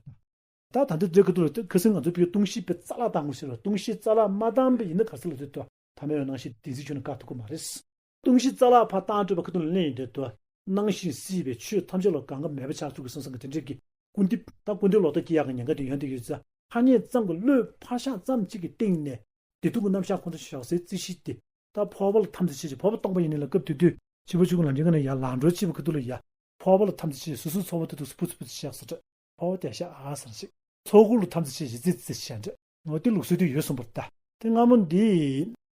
ད་ད་ལྟ་དེ་ཁུ་ཐུག་ལ་ཁ་སང་ང་ཚོ་བོད་སྟོང་གཞི་དཔེ་རྩ་ལག་བཏང་དགོས་ཟེར་བ་སྟོང་གཞི་རྩ་ལག་མ་བཏང་པ་ཡིན་ན་ག་ཚོད་ལ་དེ་དོ། ཐ་མལ་པའི་སྣང་ཞེན་བདེན་འཛིན་ཁྱོན་ནས་བཀག་ཐུབ་ཀྱི་མ་རེད། སྟོང་གཞི་རྩ་ལག་ཕར་བཏང་སྤྲོད་པ་ཁ་ཐུག་ལ་གླེང་ཡོང་དུས་དུ། སྣང་ཞིང་སྲིད་པའི་ཆོས་ཐམས་ཅད་ལ་གང་ག་མེད་པ་ཆགས་ཚུལ་གྱི་སེམས་བཟང་གི་དེ་འདྲས་ཀྱི་སྐུར་འདེབས་ད་སྐུར་འདེབས་ལོག་ལྟ་སྐྱེ་ཡག་གི་ཉེན་ཁ་དེ་ཡོང་དུས་ཡོད་ཙང་ཐ་སྙད་ཙམ་གྱི་བློས་ཕར་བཞག་ཙམ་གཅིག་གི་སྟེང་ནས་བདེ་སྡུག་གི་རྣམ་གཞག་ཁོང་ཚོ་བཞག་སའི་རྩིས་གཞི་དེ་ད་ཕོར་པ་ལ་ཐམས་ཅད་བྱེད་ཅིང་ཕོར་པ་སྟོང་པ་ཡིན་ནི་ལ་སྐབས་དེ་དུས་ཕྱི་པོ་ཆུ་ཁུང་ལམ་རྒྱུད་ཀ་ནས་ཡར་ལངས་འགྲོ་བྱེད་པ་ཁ་ཐུག་ལ་ཡ་ཕོར་པ་ལ་ཐམས་ཅད་བྱེད་སོ་སོའི་ཚོགས་པ་དེ་དུ་སྤུ་ཚུ་སྤུ་ཚུ་བཞག་སོ་འདྲ། ཕོ་བ་དེ་ཤ་ཨ་སར་ཞིག་ཚོགས་ཁུར་ལ་ཐམས་ཅད་ཆེ་ཞིག་ཙིག་ཙིག་བྱས་འདྲ། འོ་དེ་ལུགས་སྲོལ་དེ་ཡོད་གསུངས་པ་རེད་ད། དེ་སྔ་མོ་འདི་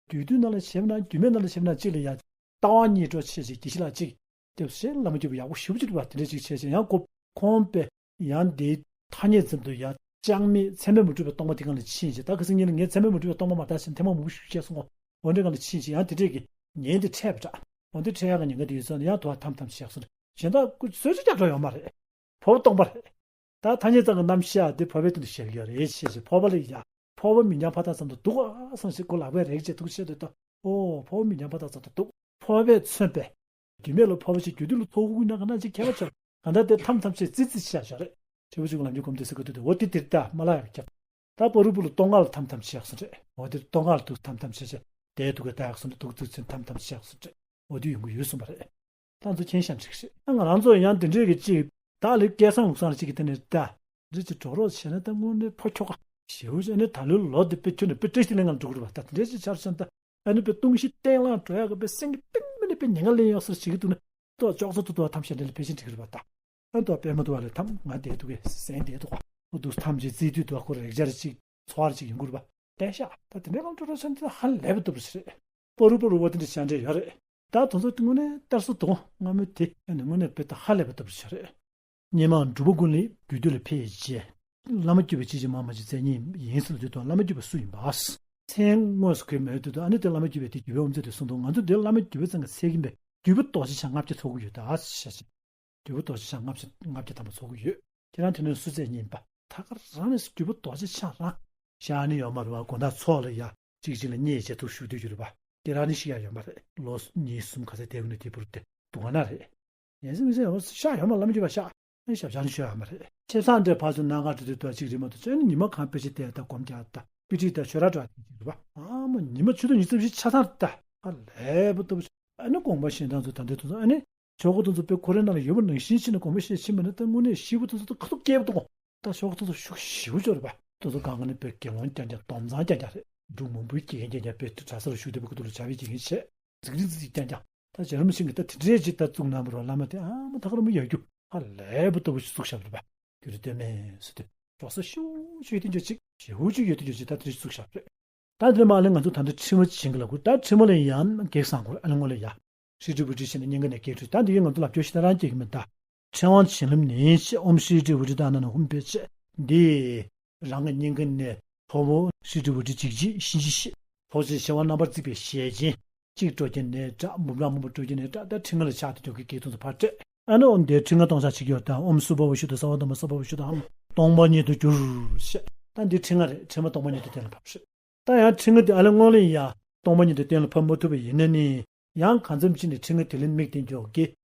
རྒྱུད་སྟོད་ནང་ལ་བྱས་ན་རྒྱུད་སྨད་ནང་ལ་བྱས་ན་གཅིག་ལ་ཡ་ལྟ་བ་གཉིས་འགྲོ་ཆེ་ཞིག་དགེ་བཤེས་ལགས་གཅིག་སྐྱབས་སུ་བླ་མ་རྒྱུད་པ་ཡག་པོ་ཞེ་པོ་ཅིག་རེད་པ། དེ་འདྲ་ཅིག་བྱས་ཤིང་ཡང་ཁོ་ཁོང་པས་ཡང་འདིའི་ཐ་སྙད་ཙམ་དུ་ཡང་ཅང་མེད་ཚད་མས་མི་གྲུབ་པའི་སྟོང་པ་དེ་གང་ལ་ཕྱིན་ཞིང་ད་ཁ་སང་ཉིན་ལ་ངས་ཚད་མས་མི་གྲུབ་པའི་སྟོང་པ་མ་ལྟ་ཞིང་ཐེངས་མ་མང་པོ་ཞིག་བཤད་སོང་ངོ་། འོ་འདྲའི་གང་ལ་ཕྱིན་ཞིང་ཡང་དེ་འདྲས་ཀྱི་ཉེན་དེ་འཕྲད་པ་འདྲ། འོ་འདི་འཕྲད་ཡག་གི་ཉེན་ཁ་དེ་ཡོད་ཙང་ཡང་དུ་བ་ཐམ་ཐམ་བཤད་སོང་། གཞན་དག་ཀུ་གསོལ་ཇ་རྒྱག་འགྲོ་ཡོད་མ་རེད། ཕོ་བ་སྟོང་པ་རེད། ད་ཐ་སྙད་ཙམ་གྱི་རྣམ་གཞག་དེ་ཕོ་བའི་སྟེང་དུ་བཞག་ཡོད་རེད་ཞེས་ཞེས་ཕོ་བ་ལ་ཡ། ཕོ་བ་མིག་རྒྱང་ཕར་བལྟ་ཙམ་དུ་སྡུག་ཨ་བསམ་ཞིག་ཁོ་ལག་པས་རེག་བྱས་ཐུག་བཤད་དུས་ད་ཨོ་ཕོ་བ་མིག་རྒྱང་ཕར་བལྟ་ཙམ་དུ་སྡུག་ཕོ་བས་མཚོན་པའི་རྒྱུད་སྨད་ལ་ཕོ་བ་ཞིག་རྒྱུད་སྟོད་ལ་ཚོགས་ཁུར་ན་ག་ན་ཅིག་ཁྱད་པར་ཆེ། གང་ལྟར་དེ་ཐམ་ཐམ་བྱས་ཙི་ཙི་བཤད་བཞག་རེད། ཕྱི་པོ་ཆུ་ཁུང་ལམ་རྒྱུད་སྒོམ་དུས་སུ་ཁ་ཐུག་དུ་འོ་དེ་དེར་ལྟ་མ་ལ་ཡག་ཁྱབ། ད་པ་རུ་པུ་ལ་སྟོང་ཁ་ལ་ཐམ་ཐམ་བྱས་སོང་རེད། འོ་དེ་སྟོང་ཁ་ལ་ཐུག་ཐམ་ཐམ་བྱས་བྱས་དེ་ཐུག་གི་ལྟ་ཡག་སོང་རེད། ཐུག་ཐུག་ཚུན་ཐམ་ཐམ་བྱས་སོང་རེད། འོ་དེ་ཡོང་གི་ཡོད་གསུངས་པ་རེད། ད་ཚོ་མཁྱེན་ཤག་འགྲིག་རེད། ད་ང་རང་ཚོ་ཡང་དེ་འདྲས་ཀྱི་ཅིག་བདག་ལས་སྐལ་བཟང་ལུགས་བཟང་ལ་ཅིག་གི་དེ་ནས་ད་རེ་ཅིག་གྲོགས་རོགས་བྱས་ན་ད་དངོས་གནས་ཕོ་ཁྱོ་ག་ཞེའུ་ཅིག་ཨ་ནི་ད་ལོའི་ལོ་འདི་དཔེ་ཁྱོན་ནས་དཔེ་བཀྲ་ཤིས་གླིང་ང་འགྲོ་གི་རེད་པ། ད་དེ་འདྲས་ཅིག་ཆར་ཆེན་ད་ཨ་ནི་དཔེ་སྟོང་གཞི་བརྟན་བརླིང་འགྲོ་ཡག་གི་དཔེ་སེང་གེ་སྟེང་མི་ནས་དཔེ་ཉེན་ཁ་ལེན་ཡོད་སར་བྱེད་ཀྱི་འདུག་ན་ཏོ་ཅོག་ཙེ་ཏུ་ཏོ་ཐམས་ཅད་འདྲ་ལ་ཕལ་ཆེར་འགྲིག་གི་རེད་པ། ད་ཨ་ཏོ་དཔེ་མ་ཏོ་བ་ལས་ཐམ་ང་བསྡད་འདུག་གི་སེང་བསྡད་འདུག་ག་འོ་འདུག་ཐམས་ཅད་རྩིས་དུས་ཏོ་ཁོ་རེག་བྱ་རེ་ཅིག་ཚོར་བ་རེ་ཅིག་ཡོང་གི་རེད་པ། བསྡད་ཤག་ད་དེ་འདྲའི་གང་འགྲོ་འགྲོ་ཆེན་དེ་ཧ་ལས་པའི་སྟོབས་རེད། པ་རུ་པ་རུ་བ་དེ་འདྲ་བྱ་འདྲ་ཡོད་རེད། ད་དེ་ཚོ་དངོས་གནས་གཏར་ས་དང་སྔ་མོའི་དེ་ཨ་ནི་དངོས་གནས་དཔེ་ད་ཧ་ལས་པའི་སྟོབས་ཆེ་རེད། སྔོན་མ་འབྲུག་པ་ཀུན་ལེགས་རྒྱུད་སྟོད་ལ་ཕེབས་རྗེས། བླ་མ་རྒྱུད་པའི་གཅིག་རྗེས་མ་མ་གཅིག་མཚན་ཉིད་ཡིན་ཟེར་དུས་དང་བླ་མ་རྒྱུད་པ་སུ་ཡིན་པ། མཚན་དངོས་སུ་གོས་མེད་དུས་དང་ཨ་ནི་དེ་བླ་མ་རྒྱུད་པའི་དེ་རྒྱུད་པའི་དབུ་མཛད་དུ་གསུངས་དང་ང་ཚོ་འདིར་བླ་མ་རྒྱུད་པའི་ཚང་གི་ཚད་ཀྱིན་པའི་རྒྱུད་པ་རྡོ་རྗེ་འཆང་ལྔ་བརྒྱ་ཚོགས་ཀྱི་ཡོད་ད་ཞེས་བཤད། རྒྱུད་པ་རྡོ་རྗེ་འཆང་ལྔ་བརྒྱ་ལྔ་བརྒྱ་ཐམ་པ་ཚོགས་ཀྱི་ཡོད། ཁྱེད་རང་དེ་ནས་སུ་ཚད་ཉིན་པ། ད་ག་རང་ནས་རྒྱུད་པ་རྡོ་རྗེ་འཆང་རང་། ཤར་ནི་ཡོད་མ་རེད་བ། དགོང་དག་ཚོགས་ལ་ཡ་གཅིག་གཅིག་ལ་བསྙད་བྱས་ཐུགས་ཞུགས་སྡོད་རྒྱུ་རེད་བ། དེ་རང་ནི་ཤི་ཡ་ཡོད་མ་རེད། ལོ་གཉིས་གསུམ་ག་ཚད་དེ་གུ་ནས་དེ་བུར་དེ་སྡུག་བ་ན་རེད། ཡིན་སྲིད་མི་སྲིད་ཡོད་ཤ་ཡོད་མ་ལམ་རྒྱུད་པ་ཤ་ཨེ་ཞབས་ཆང་ཤོད་ཡ་མ་རེད། ཆེ་སང་འདྲའི་ཕར་ཚུར་གནང་ག་འགྲོ་དུས་དོ་གཅིག་རེད་མ་གཏོགས་ཚོད་ནི་ཉི་མ་གང་དཔེ་ཆ་བལྟས་ད་སྒོམ་རྒྱག་ད་དཔེ་ཁྲིད་ད་ཤོད་ར་འགྲོ་ཡ་དེ་གཅིག་རེད་བ། ཨ་མ་ཉི་མ་ཆུ་ཚོད་ཉི་ཤུ་རྩ་བཞི་ཆ་ཚང་རེད་ད། ཨ་ལས་པོ་ལྟ་བུ་ཨ་ནི་དགོངས་པ་བཞེས་སྟངས་ཚོ་ད་འདི་དུ་ཚོ་ཨ་ནི། ཆོ་ག་དེ་ཚོ་དཔེ་ཁོ་རའི་ནང་ལ་ཡོད་པ་ནང་བཞིན་བྱས་ནས་དགོངས་པ་བཞེས་ཕྱིན་པ་ན་ད་དངོས་གནས་ཞེ་པོ་དེ་ཚོ་ད་ཁ་ཐུག་སྐྱེས་པ་དང་། ད་ཆོ་ག་དེ་ཚོ་ཤུགས་ཞེ་པོ་ཅིག་རེད་པ། དེ་ཚོ་སྒང་ག་ནས་དཔེ་དགེ་སློང་རྐྱང་རྐྱང་སྡོམ་གཙང་རྐྱང་རྐྱང་རེད། འབྲུག་མང་པོའི་དགེ་རྒན་རྐྱང་རྐྱང་དཔེ་གྲྭ་ས་ལ་བཞུགས་བསྡད་པ་ཁ་ཐུག་ལ་བྱ་བའི་དགེ་རྒན་བྱས། འཛིགས་རིགས་འཛིགས་རིགས་རྐྱང་རྐྱང་། ད་རྗེ་རིན་པོ་ཆེ་གིས་ད་དེ་འདྲའི་ཅིག་ད་བཙུགས་གནང་བ་རེད་བ། བླ་མ་དེ་ཨ་མ་ད་ག་རང་མི་ཡར་རྒྱུག་ཧ་ལས་པ་ལྟ་བུ་ཞིག་བཙུགས་བཞག་པ་རེད་པ། རྒྱུད་སྟོད་སྨད་ཟེར་དུས། འགྲོ་ས་ཤུགས་ཆུ་ཡོད་དུ་འགྱུར་ཅིག་ཞེ་ཧུ་ཆུ་ཡོད་དུ་འགྱུར་ཅིག་ད་དེ་རིགས་བཙུགས་བཞག་རེད། ད་དེ་མ་ལས་ང་ཚོ་ད་ལྟ་ཁྲི་མ་བྱིན་གི་ལ་ཁུར་ད་ཁྲི་མ་ལ་ཡང་གེགས་བཟང་གོ་ཨ་ལ་ངོ་ལ་ཡ། ཧྲི་ཀྲི་བུ་ཀྲི་བྱས་ནས་སྙིང་ག་ནས་སྐད་འཕྲོས་ད་འདི་ཡིན་ང་ཚོ་ལབ་སྐྱོ་ཤི་ད་རང་སྐྱེ་གི་མིན་ད། ཕྲེང་བ་བྱིན་རླབས་ནི་ཞེས་ཨོཾ་ཧྲི་ཀྲི་བུ་ཀྲི་ཏཱ་ན་ན་ཧུམ་པའི་ཆེད་འདི། རང་གི་སྙིང་ག་ནས་ཕོ་མོ་ཧྲི་ཀྲི་བུ་ཀྲི་འཇིགས་བྱེད་གཤིན་རྗེ་གཤེད། ཕོ་ཆེན་ཆེ་བ་རྣམ་པར་བརྫིས་པའི་ཞལ་ཅན། གཅིག་སྤྲོ་རྒྱུ་ནས་དྲག་འབུམ་ཕྲག་མང་པོ་སྤྲོ་རྒྱུ་ནས་དྲག་ད་ཁྲི་ང་ལ་ཆགས་ཏེ་འཇོག་གི་གེགས་དོན་དུ་ཕར་སྤྲད། ཨ་ནི་ཨོཾ་དེ་ཁྲི་ང་གཏོང་བྱ་བྱེད་ཀྱི་ཡོད་དང་ཨོཾ་སུ་པ་བ་ཤུ་དང་ས་བ་དམ་པ་ས་པ་བ་ཤུ་དང་སྟོང་པ་ཉིད་དུ་གྱུར་ཞེས་ད་འདི་ཁྲི་ང་རེད་ཁྲི་མ་སྟོང་པ་ཉིད་དུ་གཏན་ལ་ཕབ་རེད། ད་ཡང་ཁྲི་ང་དེ་ཨ་ལེ་སྔོན་ལ་ཡང་སྟོང་པ་ཉིད་དུ་གཏན་ལ་ཕབ་མ་ཐུབ་པ་ཡིན་ན་ནི་ཡང་གང་འཚམ་ཅིག་ནས་ཁྲི་ང་དེ་ལ་དམིགས་ཏེ་འཇོག་གི་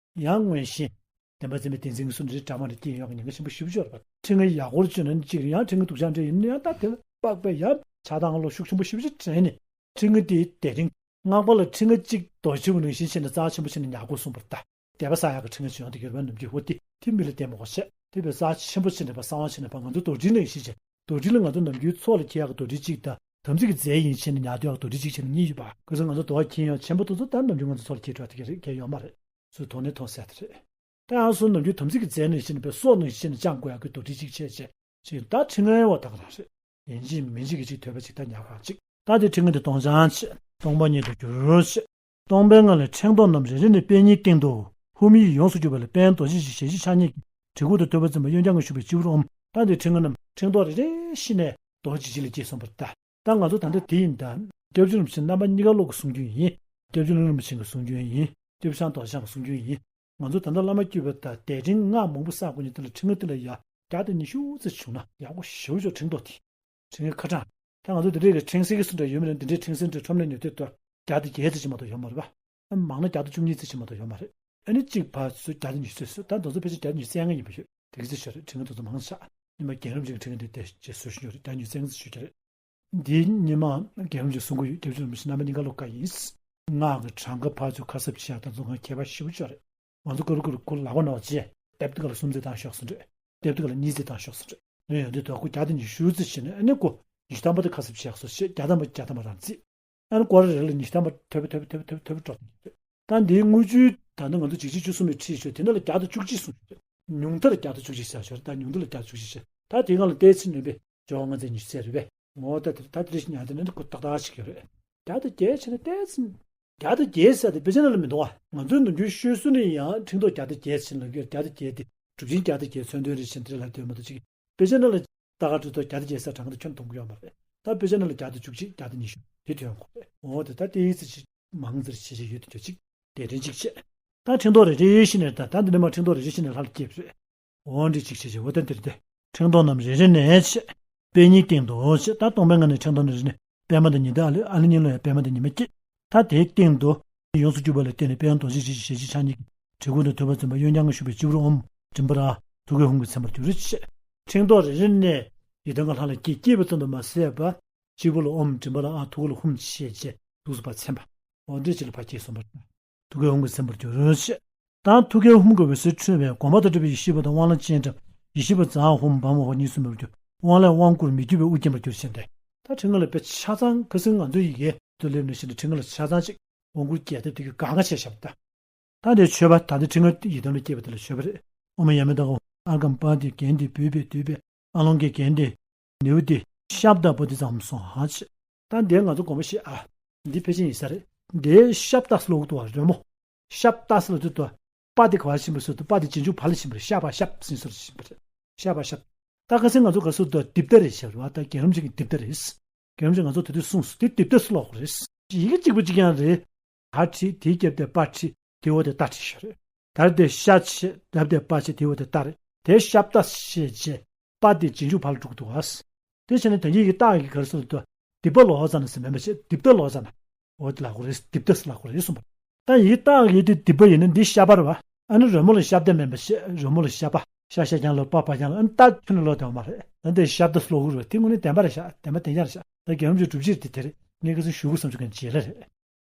ཡང་མངོན་ཞེན། བདེན་པ་འཛིན་པའི་བདེན་འཛིན་གྱི་སུ་འདྲའི་དྲ་མ་རེ་སྐྱེས་ཡོང་གི་ཉེན་ཁ་ཆེན་པོ་ཞེ་པོ་ཅིག་ཡོད་རེད་པ། ཁྲི་ང་ཡག་པོར་བཅོས་ན་ནི་གཅིག་རེད་ཡང་ཁྲི་ང་སྡུག་ཅག་འདྲ་ཡིན་ན་ཡང་ད་དེ་ལ་དཔག་པའི་ཡང་ཆགས་སྡང་བློ་ཤུགས་ཆེན་པོ་ཞེ་པོ་ཅིག་དྲན་ནས་ཁྲི་ང་དེའི་དེ་རིང་སྔགས་པ་ལ་ཁྲི་ང་གཅིག་རྡོ་ཆེན་པོ་ནང་བཞིན་བྱས་ནས་རྩ་ཆེན་པོ་བྱས་ནས་ཉར་དགོས་གསུངས་པ་རེད་ད། དད་པ་བསགས་ཡག་གི་ཁྲི་ང་ཅིག་ཡོང་དེ་གྱུར་པའི་ནམ་རྒྱུན་འོ་དེ་དེ་མི་ལ་བརྟེན་མ་དགོས་བྱས་དེ་བས་རྩ་ཆེན་པོ་བྱས་ནས་པ་གསང་བ་བྱས་ནས་པ་ང་ཚོ་རྡོར་དྲིལ་ནང་བཞིན་བྱས་རྡོར་དྲིལ་ལ་ང་ཚོ་ནམ་རྒྱུན་ཚོགས་ལ་འཁྱེར་ཡག་གི་རྡོར་དྲིལ་གཅིག་དང་དམ་ཚིག་གི་རྫས་ཡིན་བྱས་ནས་ཉར་སྡོད་ཡག་གི་རྡོར་དྲིལ་གཅིག་བྱས་ནས་གཉིས་ཡོད་པ་ཁོ་ཚོ་ང་ཚོ་རྡོ་བ་འཁྱེར་ཡོང་ཆེན་པོ་དེ་ཚོ་ད་ནམ་རྒྱུན་ང་ཚོ་ཚོགས་ལ་འཁྱེར་འགྲོ་ཡག་དེ་ག་རེ་གལ་ཡོད་མ་རེད། ཚུར་དོགས་ནས་མཐོང་ས་དེ་རེད། ད་ཡང་སོ་ནམ་རྒྱུན་དམ་ཚིག་གི་རྫས་ནང་བཞིན་པའི་སྲོག་ནང་བཞིན་བཅང་དགོས་ཡག་གི་རྡོར་དྲིལ་གཅིག་བྱས་བྱས་ཅིག་ད་ཁྲི་ངའི་བ་དག་རང་རེད། ཡིན་གཅིག་མིན་གཅིག་གི་ཅིག་ཐོས་པ་ཅིག་ད་ཉར་དགོས་ཅིག་ད་དེ་ཁྲི་ང་དེ་གཏོང་བྱ་ཆེ་སྟོང་པ་ཉིད་དུ་གྱུར་ཆེ། སྟོང་པའི་ངང་ལས་ཕྲེང་རྡོག་རྣམས་རེ་རེ་ནས་པད་ཉིའི་སྟེང་དུ་ཧཱུྃ་ཡིག་ཡོངས་སུ་གྱུར་པ་ལས་དཔལ་རྡོ་རྗེ་ཞེས་ཞལ་བཞི་ཕྱག་གཉིས་ཀྱི་གྲི་གུག་ཏུ་ཐོད་པ་འཛིན་པ་གཡོན་བརྐྱང་གིས་བཞུགས་པའི་སྤྱི་བོར་ཨོཾ། ད་དེ་ཁྲི་ང་རྣམས་ཕྲེང་རྡོག་རེ་རེ་བཞིན་ནས་རྡོ་རྗེ་གཅིག་ལ་སྐྱེས་སོང་བར་ལྟ། ད་ང་ཚོ་ད་ལྟ་དེ་ཡིན་ད། སྐྱབས་རྗེ་རིན་པོ་ཆེ་རྣམ་པ་གཉིས་ཀ་བློ་གི་གསུང་རྒྱུན་ཡིན། སྐྱབས་རྗེ་གླིང་རིན་པོ་ཆེ་གི་གསུང་རྒྱུན་ཡིན། སྐྱབས་རྗེ་ཤངས་རྡོ་རྗེ་འཆང་གི་གསུང་རྒྱུན་ཡིན། ང་ཚོ་ད་ལྟ་བླ་མ་བརྒྱུད་པ་དང་དད་འབྲིང་སྔགས་མང་པོ་བསགས་དགོས་ཉིན་དེ་ལ་ཁྲི་ང་དེ་ལ་ཡ་བརྒྱ་དང་ཉི་ཤུ་ཙམ་བྱུང་ན་ཡག་པོ་ཞེ་པོ་ཅིག་ཕྲེང་རྡོག་དེ། ཁྲི་ངའི་ཁ་གྲངས། ད་ང་ཚོ་འདི་འདྲའི་གི་ཕྲེང་སེལ་གི་སུ་འདྲ་ཡོད་མེད་ལ་འདི་འདྲའི་ཕྲེང་སེལ་འདྲ་ཁྲོམ་ནས་ཉོ་དུས་ད་བརྒྱ་དང་བརྒྱད་ཙམ་ཞིག་མ་གཏོགས་ཡོད་མ་རེད་པ། མང་ན་བརྒྱ་དང་བཅུ་གཉིས་ཙམ་ཞིག་མ་གཏོགས་ཡོད་མ་རེད། ཨ་ནི་གཅིག་ཕར་ཚུར་བརྒྱ་དང་ཉི་ཤུ་ཙམ་ད་དེ་ཚོ་ཕལ་ཆེར་བརྒྱ་དང་ཉི་ཤུ་རྩ་ལྔ་ཡིན་པ་ཡོད་དེ་གི་ཙམ་ཞིག་རེད། ཕྲེང་ང་དེ་ཚོ་མང་ཆགས་ཉི་མ་རྒན་རབས་ཅིག་གི་ཕྲེང་ང་དེ་དེ་ཅེས་སུ་ཞུ་རྒྱུ་རེད། བརྒྱ་ཉི་ཤུ་རྩ་ལྔ་ཙམ་ཞུ་རྒྱུ་རེད། འདིའི་ཉི་མ་རྒན་རབས་ཅིག་གསུང་གི་ཡོད། སྐྱབས་རྗེ་རིན་པོ་ཆེ་རྣམ་པ་གཉིས་ཀ་བློ་དགའ་ཡིན། སྔགས་ཀྱི་གྲངས་ཀ་ཕར་ཚུར་ཁ་གསབ་བྱེད་ཡག་དང་ཚོ་གང་ཁྱད་པར་ཞེ་པོ་ཅིག་རེད། ང་ཚོ་གུ་རུ་གུ་རུ་གུ་ལག་པ་ནང་བྱས་དེབ་དེ་ག་ལ་གསུམ་ཙམ་བཏང་ཤོག་ཟེར་འདྲ། དེབ་དེ་ག་ལ་གཉིས་ཙམ་བཏང་ཤོག་ཟེར་འདྲ། ནས་ཡོང་དུས་ད་ཁོ་བརྒྱ་དང་ཉི་ཤུ་ཙམ་བྱས་ནས་ཨ་ནི་ཁོ་ཉི་ཤུ་ཐམ་པ་དེ་ཁ་གསབ་བྱེད་ཡག་སོ་ཞེས་བརྒྱ་ཐམ་པ་བརྒྱ་ཐམ་པ་རང་བརྩིས། ཨ་ནི་སྐོར་རེ་རེ་ལ་ཉི་ཤུ་ཐམ་པ་ཐོབ་པ་ཐོབ་པ་ཐོབ་པ་ཐོབ་པ་ཐོབ་པ་འགྲོ་གི་འདུག་ད་འདིའི་དངུལ་ཆུ་ད་ནི་ང་ཚོ་གཅིག་གཅིག་བཅུ་གསུམ་པའི་ཁྲིད་ཤོད་དེ་འདྲ་ལ་བརྒྱ་དང་བཅུ་གཅིག་གསུངས་ཤོད། ཉུང་མཐར་བརྒྱ་དང་བཅུ་གཅིག་བྱས་ཤོད་རེད། ད་ཉུང་མཐར་ལ་བརྒྱ་དང་བཅུ་གཅིག་བྱས་ད་དེའི་སྒང་ལ་ཏོག་ཙམ་ནུས་པས་སྦྱོར་བ་ལྔ་བརྩེགས་ཉི་ཤུ་རྩ་རེད་པས། ངོ་བོ་ད་དེ་ད་དེ་རེ་ཞིག་ཉར་དེ་ནི་ཁོ་ཏག་ཏག་ཞིག་ཡོད་རེད། བརྒྱ་དང་བརྒྱད་བྱས་ན་ཏོག་ཙམ། བརྒྱ་དང་བརྒྱད་ཟེར་དེ་དཔེ་ཆ་ནང་ལ་མི་འདུག་བ། ང་ཚོའི་ནམ་རྒྱུན་ཤོད་སྲོལ་ནི་ཡང་ཕྲེང་རྡོག་བརྒྱ་དང་བརྒྱད་ཟེར་ལབ་ཀྱི་ཡོད། བརྒྱ་དང་བརྒྱད་དེ་གྲུབ་ཆེན་བརྒྱ་དང་བརྒྱད་མཚོན་དོན་རེད་ཟེར་དེ་ལབ་དོན་མ་གཏོགས་ཅིག་དཔེ་ཆ་ནང་ལ་ད་ག་ཁྲི་ཐོག་བརྒྱ་དང་བརྒྱད་ཟེར་གྲངས་ཀ་དེ་ཁྱོན་མཐོང་གི་ཡོད་མ་རེད། ད་དཔེ་ཆ་ནང་ལ་བརྒྱ་དང་བཅུ་གཅིག་བརྒྱ་དང་ཉི་ཤུ་དེ་ཐོན་གོ་རེད། འོ་དེ་ད་ལྟའི་ཚེ་ཅིག་མང་ཙམ་བྱེད་བྱེད་ཡོད་དུ་འགྱོ་ཅིག་དེ་རིང་ཅིག་བྱེད། ད་ཕྲེང་རྡོག་རེ་རེ་བཞིན་ནས་ད་ད་འདི་ནས་མར་ཕྲེང་རྡོག་རེ་རེ་བཞིན་ནས་ལྷ་ལ་སྐྱེས་པ་རེད། འོ་འདི་ཅིག་བྱེད་བྱེད་འོ་ད་འདིར་དེ་ཕྲེང་རྡོག་རྣམས་རེ་རེ་ནས་བྱེད། པད་ཉིའི་སྟེང་དུ་བྱེད། ད་སྟོང་པའི་ངང་ནས་ཕྲེང་རྡོག་རྣམས་རེ་རེ་ནས་པད་མ་དང་ཉི་ཟླ་ཨ་ལི་ཨ་ལི་གཉིས་ལ་ཡང་པད་མ་དང་ཉི་མ་སྐྱེས། ད་དེའི་སྟེང་དུ་ཡོངས་སུ་གྱུར་པ་ལ་བརྟེན་ནས་དཔལ་རྡོ་རྗེ་འཇིགས་བྱེད་ཞལ་བཞི་ཕྱག་གཉིས་ཀྱི་གྲི་གུག་དང་ཐོད་པ་འཛིན་པ་གཡོན་བརྐྱང་གིས་བཞུགས་པའི་སྤྱི་བོར་ཨོཾ་མགྲིན་པ་ར་ཐུགས་ཀའི་ཧཱུྃ་གིས་མཚན་པར་གྱུར་ཅིག་ཕྲེང་རྡོག་རེ་རེ་ནས་ཡི་དམ་གྱི་ལྷ་ལ་སྐྱེས། སྐྱེས་པ་ཙམ་དུ་མ་ཟད་པར་སྤྱི་བོ་ལ་ཨོཾ་མགྲིན་པ་ར་ཨ་ཐུགས་ཀ་ལ་ཧཱུྃ་ཞེས་བྱས་ཐུགས་སུ་ཕར་མཚན་པ། འོ་འདི་ཅིག་ལ་ཕར་སྐྱེས་སོང་བ། ཐུགས་ཀའི་ཧཱུྃ་གིས་མཚན་པར་གྱུར་ཅིག་དང་ཐུགས་ཀའི་ཧཱུྃ་གི་འོད་ཟེར་འཕྲོས་པས་དགོངས་པ་དང་འདྲ་བའི་ཡེ་ཤེས་པ་དང་དབང་ལ་སྤྱན་འདྲ་བ་ཡེ་ཤེས་པ་ཛཿཧཱུྃ་བཾ་ཧོཿ་གཉིས་སུ་མེད་པར་གྱུར། དབང་ལས་དབང་བསྐུར་མི་བསྐྱོད་པའི་དབུ་བརྒྱན་པར་གྱུར་ཅིག་དེ། ད་ཕྲེང་ང་ལ་དཔེ་ཆ་ཚང་ཁ་སང་ང་ཚོ་ཡི་གེ་དུ་སླེབས་ནས་ཕྱིན་ནས་ཕྲེང་ང་ལ་ཆ་ཚང་ཅིག་དབང་བསྐུར་རྒྱས་བཏབ་དེ་གི་གང་ག་བྱས་བཞག་པ་ད། ད་དེ་མཆོད་པ་ད་ལྟ་ཕྲེང་ང་ཡི་དམ་ལ་སྐྱེས་པ་དེ་ལ་མཆོད་པ་རེད། ཨོཾ་ཡ་མེ་ཏ་ཀ་ཧཱུྃ། ཨརྒྷཾ་པཱ་ཏི་གན་དྷི་བྷཱུ་མི་དྷཱུ་པེ། ཨ་ལོ་ཀེ་གན་དྷི་ནཻ་ཝི་དྷི་ཤབྡ་པོ་ཏི་ཙམ་སྭཱ་ཧཱ་ཅེས། ད་འདིར་ང་ཚོ་དགོངས་པ་བཞེས་ཨ། འདི་ཕལ་ཆེར་ཡིན་ས་རེད། འདིར་ཤབྡ་ཟེར་ལབ་ཀྱི་འདུག་བ། རོལ་མོ། ཤབྡ་ཟེར་ལབ་དུས་དུ་པ་དེ་ག་པར་ཕྱིན་པ་ཟེར་དུས་པ་དེ་རྗེས་འཇུག་བ་ལ་ཕྱིན་པ་རེད། ཤ་བ་ཤབ་ཟེར་སོ་ཕྱིན་པ་རེད། ཤ་བ་ཤབ། ད་ཁ་སང་ང་ཚོ་ག་ཟེར་དུས་དིབ་ཐ་རེད་ཟེར་བ། ད་རྒན་རབས་ཅིག་གི་དིབ་ཐ་རེད། རྒན་རབས་ཅིག་ང་ཚོ་དེ་དུས་གསུངས་སོང་། དེ་དིབ་ཐ་ཟེར་ལབ་ཀྱི་རེད། ཡི་གེ་གཅིག་པ་གཅིག་རྐྱང་རེད། ད་བྲིས། དེའི་རྒྱབ་དེར་པ་བྲིས། དེའི་འོག་དེར་ཏ་བྲིས་ཤག་རེད། ད་དེར་ཤ་བྱས། རྒྱབ་དེར་པ་བྱས། དེའི་འོག་དེར་ཏ་རེད། དེར་ཤབྡ་ཞེས་བྱས། པ་དེ་རྗེས་འཇུག་བ་ལ་འགྲོ་གི་འདུག་ག་དེ་བྱས་ན་ད་གིན་ཡི་གེ་རྟགས་ཀྱི་ག་རེ་ཟེར་དུས་དིབ་པ་ལོ་ཙ་ན་ཟེར་མིན་པ་བྱས། དིབ་ཐ་ལོ་ཙ་ན། འོ་དེ་ལབ་ཀྱི་རེད། དིབ་ཐ་ཟེར་ལབ་ཀྱི་རེད་གསུངས་པ། ད་ཡི་གེ་རྟགས་ཀྱི་དེ་དིབ་པ་ཡིན་ན་འདི་ཤ་བ་རེད་བ། ཨ་ནི་རོལ་མོ་ལ་ཤབྡ་མིན་པ་བྱས། རོལ་མོ་ལ་ཤ་བ། ཤ་ཤ་རྐྱང་ལ་པ་པ་རྐྱང་ལ་ཨ་ནི་ཏ་ཁྱོན་ནས་ལོག་བསྡད་པ་མ་རེད། ད་འདི་ཤབྡ་ཟེར་ལབ་ཀྱི་རེད་བ། དེ་དངོས་གནས་བདེན་པ་རེད་ཤག་བདེན་པ་བདེན་རྐྱང་རེད་ཤག་ད་རྒན་རབས་ཀྱི་སྒྲུབ་བྱེད་དེ་དེ་རེད། ངས་ཁ་སང་ཞུ་དགོས་བསམ་བྱུང་མཁན་བྱས་ལ་རེད།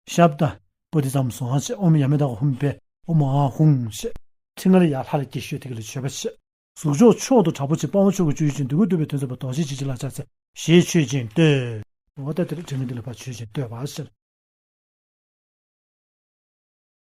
ཤབྡ་པོ་ཏི་ཙམ་སྭཱ་ཧཱ་ཅེས། ཨོཾ་ཡ་མེ་ཏ་ཀ་ཧཱུྃ་ཕཊ། ཨོཾ་ཨཱཿ་ཧཱུྃ་ཞེས། ཕྲེང་ང་ལ་ཡར་ལྷ་ལ་སྐྱེས་ཤོད་དེ་གི་ལ་མཆོད་པ་བྱས། གཟུགས་མཆོག་མཆོག་ཏུ་དྲག་པོ་ཆེ། དཔའ་བོ་མཆོག་གི་སྤྱོད་ཡུལ་ཅན། འདོད་དགུ་འདོད་པའི་དོན་མཛད་པ། རྡོ་རྗེ་འཇིགས་བྱེད་ལ་ཕྱག་འཚལ། ཞེས་མཆོད་ཅིང་བསྟོད། འོ་ད་དེར་ཕྲེང་ང་འདི་ལ་ཕར་མཆོད་ཅིང་བསྟོད་